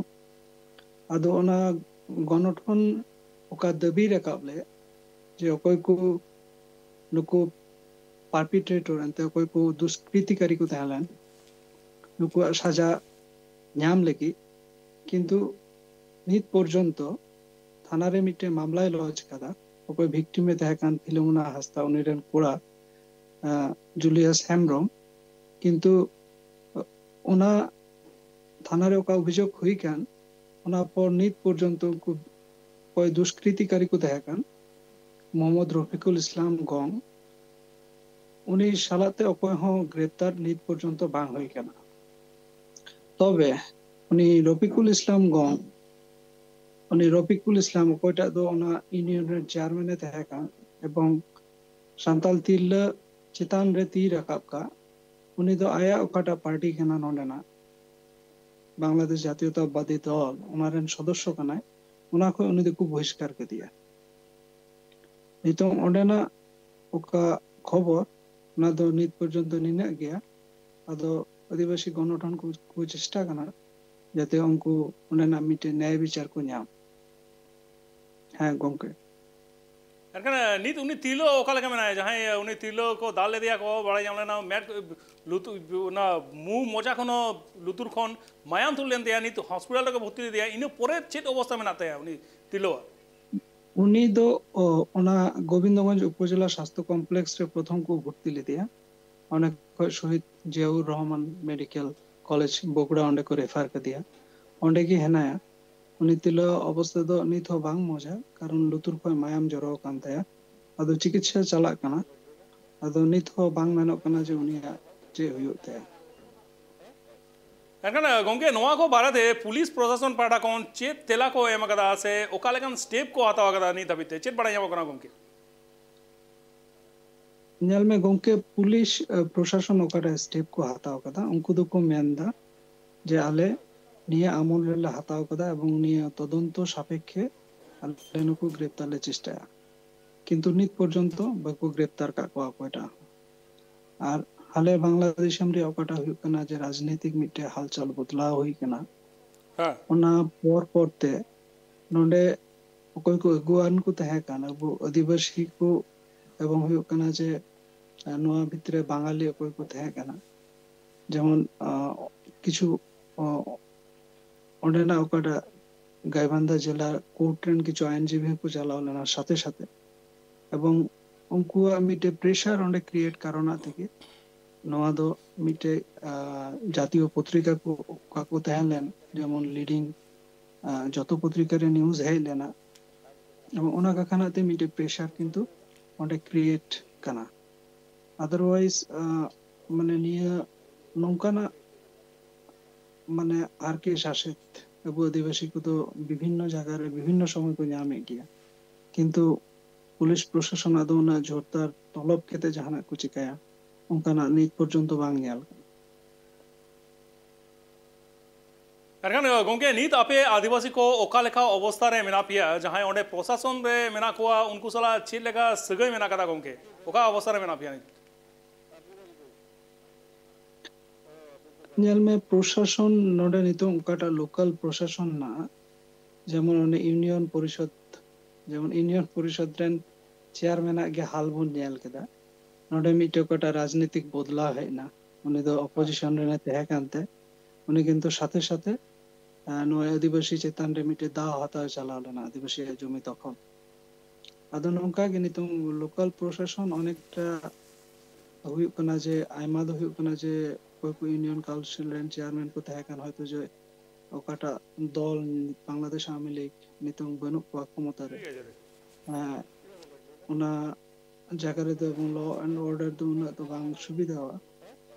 ᱟᱫᱚ ᱚᱱᱟ ᱜᱚᱱᱚᱴᱷᱚᱱ ᱚᱠᱟ ᱫᱟᱹᱵᱤ ᱨᱟᱠᱟᱵ ᱞᱮᱫ ᱡᱮ ᱚᱠᱚᱭ ᱠᱚ ᱱᱩᱠᱩ ᱯᱟᱨᱯᱤᱴᱨᱮᱴᱚᱨ, ᱮᱱᱛᱮ ᱚᱠᱚᱭ ᱠᱚ ᱫᱩᱥᱠᱨᱤᱛᱤᱠᱟᱨᱤ ᱠᱚ ᱛᱟᱦᱮᱸ ᱞᱮᱱ, ᱱᱩᱠᱩᱣᱟᱜ ᱥᱟᱡᱟ ᱧᱟᱢ ᱞᱟᱹᱜᱤᱫ᱾ ᱠᱤᱱᱛᱩ ᱱᱤᱛ ᱯᱚᱨᱡᱚᱱᱛᱚ ᱛᱷᱟᱱᱟ ᱨᱮ ᱢᱤᱫᱴᱮᱱ ᱢᱟᱢᱞᱟᱭ ᱞᱚᱡᱽ ᱠᱟᱫᱟ᱾ ᱚᱠᱚᱭ ᱵᱷᱤᱠᱴᱤᱢ ᱮ ᱛᱟᱦᱮᱸ ᱠᱟᱱ ᱯᱷᱤᱞᱳᱢᱚᱱᱟ ᱦᱟᱸᱥᱫᱟ, ᱩᱱᱤ ᱨᱮᱱ ᱠᱚᱲᱟ ᱡᱩᱞᱤᱭᱟᱥ ᱦᱮᱢᱵᱨᱚᱢ᱾ ᱠᱤᱱᱛᱩ ᱚᱱᱟ ᱛᱷᱟᱱᱟ ᱨᱮ ᱚᱠᱟ ᱚᱵᱷᱤᱡᱳᱜᱽ ᱦᱩᱭ ᱠᱟᱱ, ᱚᱱᱟ ᱯᱚᱨ ᱱᱤᱛ ᱯᱚᱨᱡᱚᱱᱛᱚ ᱩᱱᱠᱩ ᱚᱠᱚᱭ ᱫᱩᱥᱠᱨᱤᱛᱤᱠᱟᱨᱤ ᱠᱚ ᱛᱟᱦᱮᱸ ᱠᱟᱱ, ᱢᱚᱦᱚᱢᱢᱚᱫᱽ ᱨᱚᱯᱷᱤᱠᱩᱞ ᱤᱥᱞᱟᱢ ᱜᱚᱝ, ᱩᱱᱤ ᱥᱟᱞᱟᱜ ᱛᱮ ᱚᱠᱚᱭ ᱦᱚᱸ ᱜᱨᱮᱯᱛᱟᱨ ᱱᱤᱛ ᱯᱚᱨᱡᱚᱱᱛᱚ ᱵᱟᱝ ᱦᱩᱭ ᱠᱟᱱᱟ᱾ ᱛᱚᱵᱮ ᱩᱱᱤ ᱨᱚᱯᱷᱤᱠᱩᱞ ᱤᱥᱞᱟᱢ ᱜᱚᱝ, ᱩᱱᱤ ᱨᱚᱯᱷᱤᱠᱩᱞ ᱤᱥᱞᱟᱢ ᱚᱠᱚᱭᱴᱟᱜ ᱫᱚ ᱚᱱᱟ ᱤᱭᱩᱱᱤᱭᱚᱱ ᱨᱮᱱ ᱪᱮᱭᱟᱨᱢᱮᱱ ᱮ ᱛᱟᱦᱮᱸ ᱠᱟᱱ ᱮᱵᱚᱝ ᱥᱟᱱᱛᱟᱞ ᱛᱤᱨᱞᱟᱹ ᱪᱮᱛᱟᱱ ᱨᱮ ᱛᱤ ᱨᱟᱠᱟᱵ ᱠᱟᱜ, ᱩᱱᱤ ᱫᱚ ᱟᱭᱟᱜ ᱚᱠᱟᱴᱟᱜ ᱯᱟᱨᱴᱤ ᱠᱟᱱᱟ ᱱᱚᱰᱮᱱᱟᱜ, ᱵᱟᱝᱞᱟᱫᱮᱥ ᱡᱟᱛᱤᱭᱚᱛᱟᱵᱟᱫᱤ ᱫᱚᱞ, ᱚᱱᱟ ᱨᱮᱱ ᱥᱚᱫᱚᱥᱥᱚ ᱠᱟᱱᱟᱭ, ᱚᱱᱟ ᱠᱷᱚᱱ ᱩᱱᱤ ᱫᱚᱠᱚ ᱵᱚᱦᱤᱥᱠᱟᱨ ᱠᱮᱫᱮᱭᱟ᱾ ᱱᱤᱛᱚᱝ ᱚᱸᱰᱮᱱᱟᱜ ᱚᱠᱟ ᱠᱷᱚᱵᱚᱨ, ᱚᱱᱟ ᱫᱚ ᱱᱤᱛ ᱯᱚᱨᱡᱚᱱᱛᱚ ᱱᱤᱱᱟᱹᱜ ᱜᱮᱭᱟ᱾ ᱟᱫᱚ ᱟᱹᱫᱤᱵᱟᱹᱥᱤ ᱜᱚᱱᱚᱴᱷᱚᱱ ᱠᱚ, ᱠᱚ ᱪᱮᱥᱴᱟ ᱠᱟᱱᱟ ᱡᱟᱛᱮ ᱩᱱᱠᱩ ᱚᱸᱰᱮᱱᱟᱜ ᱢᱤᱫᱴᱮᱱ ᱱᱮᱭᱟᱭ ᱵᱤᱪᱟᱨ ᱠᱚ ᱧᱟᱢ᱾ ᱦᱮᱸ ᱜᱚᱢᱠᱮ᱾ ᱮᱱᱠᱷᱟᱱ ᱱᱤᱛ ᱩᱱᱤ ᱛᱤᱨᱞᱟᱹ ᱚᱠᱟ ᱞᱮᱠᱟ ᱢᱮᱱᱟᱭᱟ? ᱡᱟᱦᱟᱸᱭ ᱩᱱᱤ ᱛᱤᱨᱞᱟᱹ ᱠᱚ ᱫᱟᱞ ᱞᱮᱫᱮᱭᱟ ᱠᱚ, ᱵᱟᱲᱟᱭ ᱧᱟᱢ ᱞᱮᱱᱟ ᱢᱮᱫ ᱞᱩᱛᱩᱨ, ᱚᱱᱟ ᱢᱩ ᱢᱚᱪᱟ ᱠᱷᱚᱱ ᱦᱚᱸ ᱞᱩᱛᱩᱨ ᱠᱷᱚᱱ ᱢᱟᱭᱟᱢ ᱛᱩᱫ ᱞᱮᱱ ᱛᱟᱭᱟ᱾ ᱱᱤᱛ ᱦᱚᱥᱯᱤᱴᱟᱞ ᱨᱮᱠᱚ ᱵᱷᱚᱨᱛᱤ ᱞᱮᱫᱮᱭᱟ᱾ ᱤᱱᱟᱹ ᱯᱚᱨᱮ ᱪᱮᱫ ᱚᱵᱚᱥᱛᱟ ᱢᱮᱱᱟᱜ ᱛᱟᱭᱟ ᱩᱱᱤ ᱛᱤᱨᱞᱟᱹᱣᱟᱜ? ᱩᱱᱤ ᱫᱚ ᱚ, ᱚᱱᱟ ᱜᱳᱵᱤᱱᱫᱚᱜᱚᱸᱡᱽ ᱩᱯᱚᱡᱮᱞᱟ ᱥᱟᱥᱛᱷᱚ ᱠᱚᱢᱯᱞᱮᱠᱥ ᱨᱮ ᱯᱨᱚᱛᱷᱚᱢ ᱠᱚ ᱵᱷᱚᱨᱛᱤ ᱞᱮᱫᱮᱭᱟ᱾ ᱚᱸᱰᱮ ᱠᱷᱚᱱ ᱥᱚᱦᱤᱫ ᱡᱤᱭᱟᱩᱨ ᱨᱚᱦᱢᱟᱱ ᱢᱮᱰᱤᱠᱮᱞ ᱠᱚᱞᱮᱡᱽ ᱵᱚᱜᱩᱲᱟ, ᱚᱸᱰᱮ ᱠᱚ ᱨᱮᱯᱷᱟᱨ ᱠᱟᱫᱮᱭᱟ, ᱚᱸᱰᱮ ᱜᱮ ᱦᱮᱱᱟᱭᱟ᱾ ᱩᱱᱤ ᱛᱤᱨᱞᱟᱹᱣᱟᱜ ᱚᱵᱚᱥᱛᱟ ᱫᱚ ᱱᱤᱛ ᱦᱚᱸ ᱵᱟᱝ ᱢᱚᱡᱟ, ᱠᱟᱨᱚᱱ ᱞᱩᱛᱩᱨ ᱠᱷᱚᱱ ᱢᱟᱭᱟᱢ ᱡᱚᱨᱚ ᱟᱠᱟᱱ ᱛᱟᱭᱟ᱾ ᱟᱫᱚ ᱪᱤᱠᱤᱛᱥᱟ ᱪᱟᱞᱟᱜ ᱠᱟᱱᱟ, ᱟᱫᱚ ᱱᱤᱛ ᱦᱚᱸ ᱵᱟᱝ ᱢᱮᱱᱚᱜ ᱠᱟᱱᱟ ᱡᱮ ᱩᱱᱤᱭᱟᱜ ᱪᱮᱫ ᱦᱩᱭᱩᱜ ᱛᱟᱭᱟ᱾ ᱮᱱᱠᱷᱟᱱ ᱜᱚᱢᱠᱮ, ᱱᱚᱣᱟ ᱠᱚ ᱵᱟᱨᱮᱛᱮ ᱯᱩᱞᱤᱥ ᱯᱨᱚᱥᱟᱥᱚᱱ ᱯᱟᱦᱴᱟ ᱠᱷᱚᱱ ᱪᱮᱫ ᱛᱮᱞᱟ ᱠᱚ ᱮᱢ ᱟᱠᱟᱫᱟ ᱥᱮ ᱚᱠᱟ ᱞᱮᱠᱟᱱ ᱥᱴᱮᱯ ᱠᱚ ᱦᱟᱛᱟᱣ ᱟᱠᱟᱫᱟ ᱱᱤᱛ ᱦᱟᱹᱵᱤᱡ ᱛᱮ, ᱪᱮᱫ ᱵᱟᱲᱟᱭ ᱧᱟᱢᱚᱜ ᱠᱟᱱᱟ ᱜᱚᱢᱠᱮ? ᱧᱮᱞ ᱢᱮ ᱜᱚᱢᱠᱮ, ᱯᱩᱞᱤᱥ ᱯᱨᱚᱥᱟᱥᱚᱱ ᱚᱠᱟᱴᱟᱜ ᱥᱴᱮᱯ ᱠᱚ ᱦᱟᱛᱟᱣ ᱟᱠᱟᱫᱟ, ᱩᱱᱠᱩ ᱫᱚᱠᱚ ᱢᱮᱱ ᱮᱫᱟ ᱡᱮ ᱟᱞᱮ ᱱᱤᱭᱟᱹ ᱟᱢᱚᱞ ᱨᱮᱞᱮ ᱦᱟᱛᱟᱣ ᱟᱠᱟᱫᱟ ᱮᱵᱚᱝ ᱱᱤᱭᱟᱹ ᱛᱚᱫᱚᱱᱛᱚ ᱥᱟᱯᱮᱠᱷᱮ ᱟᱞᱮ ᱱᱩᱠᱩ ᱜᱨᱮᱯᱛᱟᱨ ᱞᱮ ᱪᱮᱥᱴᱟᱭᱟ, ᱠᱤᱱᱛᱩ ᱱᱤᱛ ᱯᱚᱨᱡᱚᱱᱛᱚ ᱵᱟᱠᱚ ᱜᱨᱮᱯᱛᱟᱨ ᱟᱠᱟᱫ ᱠᱚᱣᱟ ᱚᱠᱚᱭᱴᱟᱜ ᱦᱚᱸ᱾ ᱟᱨ ᱦᱟᱞᱮ ᱵᱟᱝᱞᱟᱫᱮᱥ ᱫᱤᱥᱚᱢ ᱨᱮᱭᱟᱜ ᱚᱠᱟᱴᱟᱜ ᱦᱩᱭᱩᱜ ᱠᱟᱱᱟ ᱡᱮ ᱨᱟᱡᱽᱱᱤᱛᱤᱠ ᱢᱤᱫᱴᱮᱡ ᱦᱟᱞᱪᱟᱞ ᱵᱚᱫᱞᱟᱣ ᱦᱩᱭ ᱠᱟᱱᱟ, ᱦᱮᱸ᱾ ᱚᱱᱟ ᱯᱚᱨ ᱯᱚᱨ ᱛᱮ ᱱᱚᱰᱮ ᱚᱠᱚᱭ ᱠᱚ ᱟᱹᱜᱩᱣᱟᱱ ᱠᱚ ᱛᱟᱦᱮᱸ ᱠᱟᱱᱟ, ᱟᱵᱚ ᱟᱹᱫᱤᱵᱟᱹᱥᱤ ᱠᱚ, ᱮᱵᱚᱝ ᱦᱩᱭᱩᱜ ᱠᱟᱱᱟ ᱡᱮ ᱱᱚᱣᱟ ᱵᱷᱤᱛᱨᱤ ᱨᱮ ᱵᱟᱝᱟᱞᱤ ᱚᱠᱚᱭ ᱠᱚ ᱛᱟᱦᱮᱸ ᱠᱟᱱᱟ, ᱡᱮᱢᱚᱱ ᱠᱤᱪᱷᱩ ᱚᱸᱰᱮᱱᱟᱜ ᱚᱠᱟᱴᱟᱜ ᱜᱟᱭᱵᱟᱱᱫᱷᱟ ᱡᱮᱞᱟ ᱠᱳᱨᱴ ᱨᱮᱱ ᱠᱤᱪᱷᱩ ᱟᱭᱤᱱᱡᱤᱵᱤ ᱦᱚᱸᱠᱚ ᱪᱟᱞᱟᱣ ᱞᱮᱱᱟ ᱥᱟᱛᱷᱮ ᱥᱟᱛᱷᱮ, ᱮᱵᱚᱝ ᱩᱱᱠᱩᱣᱟᱜ ᱢᱤᱫᱴᱮᱡ ᱯᱨᱮᱥᱟᱨ ᱚᱸᱰᱮ ᱠᱨᱤᱭᱮᱴ ᱠᱟᱨᱚᱱᱟᱜ ᱛᱮᱜᱮ ᱱᱚᱣᱟ ᱫᱚ ᱢᱤᱫᱴᱮᱡ ᱡᱟᱛᱤᱭᱚ ᱯᱚᱛᱨᱤᱠᱟ ᱠᱚ ᱚᱠᱟ ᱠᱚ ᱛᱟᱦᱮᱸ ᱞᱮᱱ, ᱡᱮᱢᱚᱱ ᱞᱤᱰᱤᱝ ᱡᱚᱛᱚ ᱯᱚᱛᱨᱤᱠᱟ ᱨᱮ ᱱᱤᱭᱩᱡ ᱦᱮᱡ ᱞᱮᱱᱟ, ᱮᱵᱚᱝ ᱚᱱᱟ ᱠᱟᱠᱷᱟᱱᱟᱜ ᱛᱮ ᱢᱤᱫᱴᱮᱡ ᱯᱨᱮᱥᱟᱨ ᱠᱤᱱᱛᱩ ᱚᱸᱰᱮ ᱠᱨᱤᱭᱮᱴ ᱠᱟᱱᱟ᱾ ᱟᱫᱟᱨᱣᱟᱭᱤᱡ ᱢᱟᱱᱮ ᱱᱤᱭᱟᱹ ᱱᱚᱝᱠᱟᱱᱟᱜ ᱢᱟᱱᱮ ᱟᱨᱠᱤ ᱥᱟᱥᱮᱛ ᱟᱵᱚ ᱟᱹᱫᱤᱵᱟᱹᱥᱤ ᱠᱚᱫᱚ ᱵᱤᱵᱷᱤᱱᱱᱚ ᱡᱟᱭᱜᱟ ᱨᱮ ᱵᱤᱵᱷᱤᱱᱱᱚ ᱥᱚᱢᱚᱭ ᱠᱚ ᱧᱟᱢᱮᱫ ᱜᱮᱭᱟ, ᱠᱤᱱᱛᱩ ᱯᱩᱞᱤᱥ ᱯᱨᱚᱥᱟᱥᱚᱱᱟᱜ ᱫᱚ ᱩᱱᱟᱹᱜ ᱡᱳᱨᱫᱟᱨ ᱛᱚᱞᱚᱵ ᱠᱟᱛᱮ ᱡᱟᱦᱟᱱᱟᱜ ᱠᱚ ᱪᱤᱠᱟᱹᱭᱟ ᱚᱱᱠᱟᱱᱟᱜ ᱱᱤᱛ ᱯᱚᱨᱡᱚᱱᱛᱚ ᱵᱟᱝ ᱧᱮᱞ ᱠᱟᱱᱟ᱾ ᱮᱱᱠᱷᱟᱱ ᱜᱚᱢᱠᱮ, ᱱᱤᱛ ᱟᱯᱮ ᱟᱹᱫᱤᱵᱟᱹᱥᱤ ᱠᱚ ᱚᱠᱟ ᱞᱮᱠᱟ ᱚᱵᱚᱥᱛᱟ ᱨᱮ ᱢᱮᱱᱟᱜ ᱯᱮᱭᱟ? ᱡᱟᱦᱟᱸᱭ ᱚᱸᱰᱮ ᱯᱨᱚᱥᱟᱥᱚᱱ ᱨᱮ ᱢᱮᱱᱟᱜ ᱠᱚᱣᱟ, ᱩᱱᱠᱩ ᱥᱟᱞᱟᱜ ᱪᱮᱫ ᱞᱮᱠᱟ ᱥᱟᱹᱜᱟᱹᱭ ᱢᱮᱱᱟᱜ ᱟᱠᱟᱫᱟ ᱜᱚᱢᱠᱮ? ᱚᱠᱟ ᱚᱵᱚᱥᱛᱟ ᱨᱮ ᱢᱮᱱᱟᱜ ᱯᱮᱭᱟ ᱱᱤᱛ? ᱧᱮᱞ ᱢᱮ, ᱯᱨᱚᱥᱟᱥᱚᱱ ᱱᱚᱰᱮ ᱱᱤᱛᱚᱜ ᱚᱠᱟᱴᱟᱜ ᱞᱳᱠᱟᱞ ᱯᱨᱚᱥᱟᱥᱚᱱ ᱢᱮᱱᱟᱜᱼᱟ, ᱡᱮᱢᱚᱱ ᱚᱱᱮ ᱤᱭᱩᱱᱤᱭᱚᱱ ᱯᱚᱨᱤᱥᱚᱫ, ᱡᱮᱢᱚᱱ ᱤᱭᱩᱱᱤᱭᱚᱱ ᱯᱚᱨᱤᱥᱚᱫ ᱨᱮᱱ ᱪᱮᱭᱟᱨᱢᱮᱱᱟᱜ ᱜᱮ ᱦᱟᱞ ᱵᱚᱱ ᱧᱮᱞ ᱠᱮᱫᱟ᱾ ᱱᱚᱰᱮ ᱢᱤᱫᱴᱮᱡ ᱚᱠᱟᱴᱟᱜ ᱨᱟᱡᱽᱱᱤᱛᱤᱠ ᱵᱚᱫᱞᱟᱣ ᱦᱮᱡ ᱮᱱᱟ, ᱩᱱᱤ ᱫᱚ ᱚᱯᱳᱡᱤᱥᱚᱱ ᱨᱮᱱᱮ ᱛᱟᱦᱮᱸ ᱠᱟᱱᱛᱮ ᱩᱱᱤ ᱠᱤᱱᱛᱩ ᱥᱟᱛᱷᱮ ᱥᱟᱛᱷᱮ ᱱᱚᱣᱟ ᱟᱹᱫᱤᱵᱟᱹᱥᱤ ᱪᱮᱛᱟᱱ ᱨᱮ ᱢᱤᱫᱴᱮᱡ ᱫᱟᱣ ᱦᱟᱛᱟᱣ ᱪᱟᱞᱟᱣ ᱞᱮᱱᱟ, ᱟᱹᱫᱤᱵᱟᱹᱥᱤᱭᱟᱜ ᱡᱚᱢᱤ ᱫᱚᱠᱷᱚᱞ᱾ ᱟᱫᱚ ᱱᱚᱝᱠᱟ ᱜᱮ ᱱᱤᱛᱚᱝ ᱞᱳᱠᱟᱞ ᱯᱨᱚᱥᱟᱥᱚᱱ ᱚᱱᱮᱠᱴᱟ ᱦᱩᱭᱩᱜ ᱠᱟᱱᱟ ᱡᱮ ᱟᱭᱢᱟ ᱫᱚ ᱦᱩᱭᱩᱜ ᱠᱟᱱᱟ ᱡᱮ ᱚᱠᱚᱭ ᱠᱚ ᱤᱭᱩᱱᱤᱭᱚᱱ ᱠᱟᱣᱩᱱᱥᱤᱞ ᱨᱮᱱ ᱪᱮᱭᱟᱨᱢᱮᱱ ᱠᱚ ᱛᱟᱦᱮᱸ ᱠᱟᱱ, ᱦᱚᱭᱛᱳ ᱡᱮ ᱚᱠᱟᱴᱟᱜ ᱫᱚᱞ, ᱵᱟᱝᱞᱟᱫᱮᱥ ᱟᱣᱟᱢᱤ ᱞᱤᱜᱽ, ᱱᱤᱛᱚᱝ ᱵᱟᱹᱱᱩᱜ ᱠᱚᱣᱟ ᱠᱷᱚᱢᱚᱛᱟ ᱨᱮ, ᱦᱮᱸ, ᱚᱱᱟ ᱡᱟᱭᱜᱟ ᱨᱮᱫᱚ ᱮᱵᱚᱝ law and order ᱫᱚ ᱩᱱᱟᱹᱜ ᱫᱚ ᱵᱟᱝ ᱥᱩᱵᱤᱫᱷᱟᱣᱟ,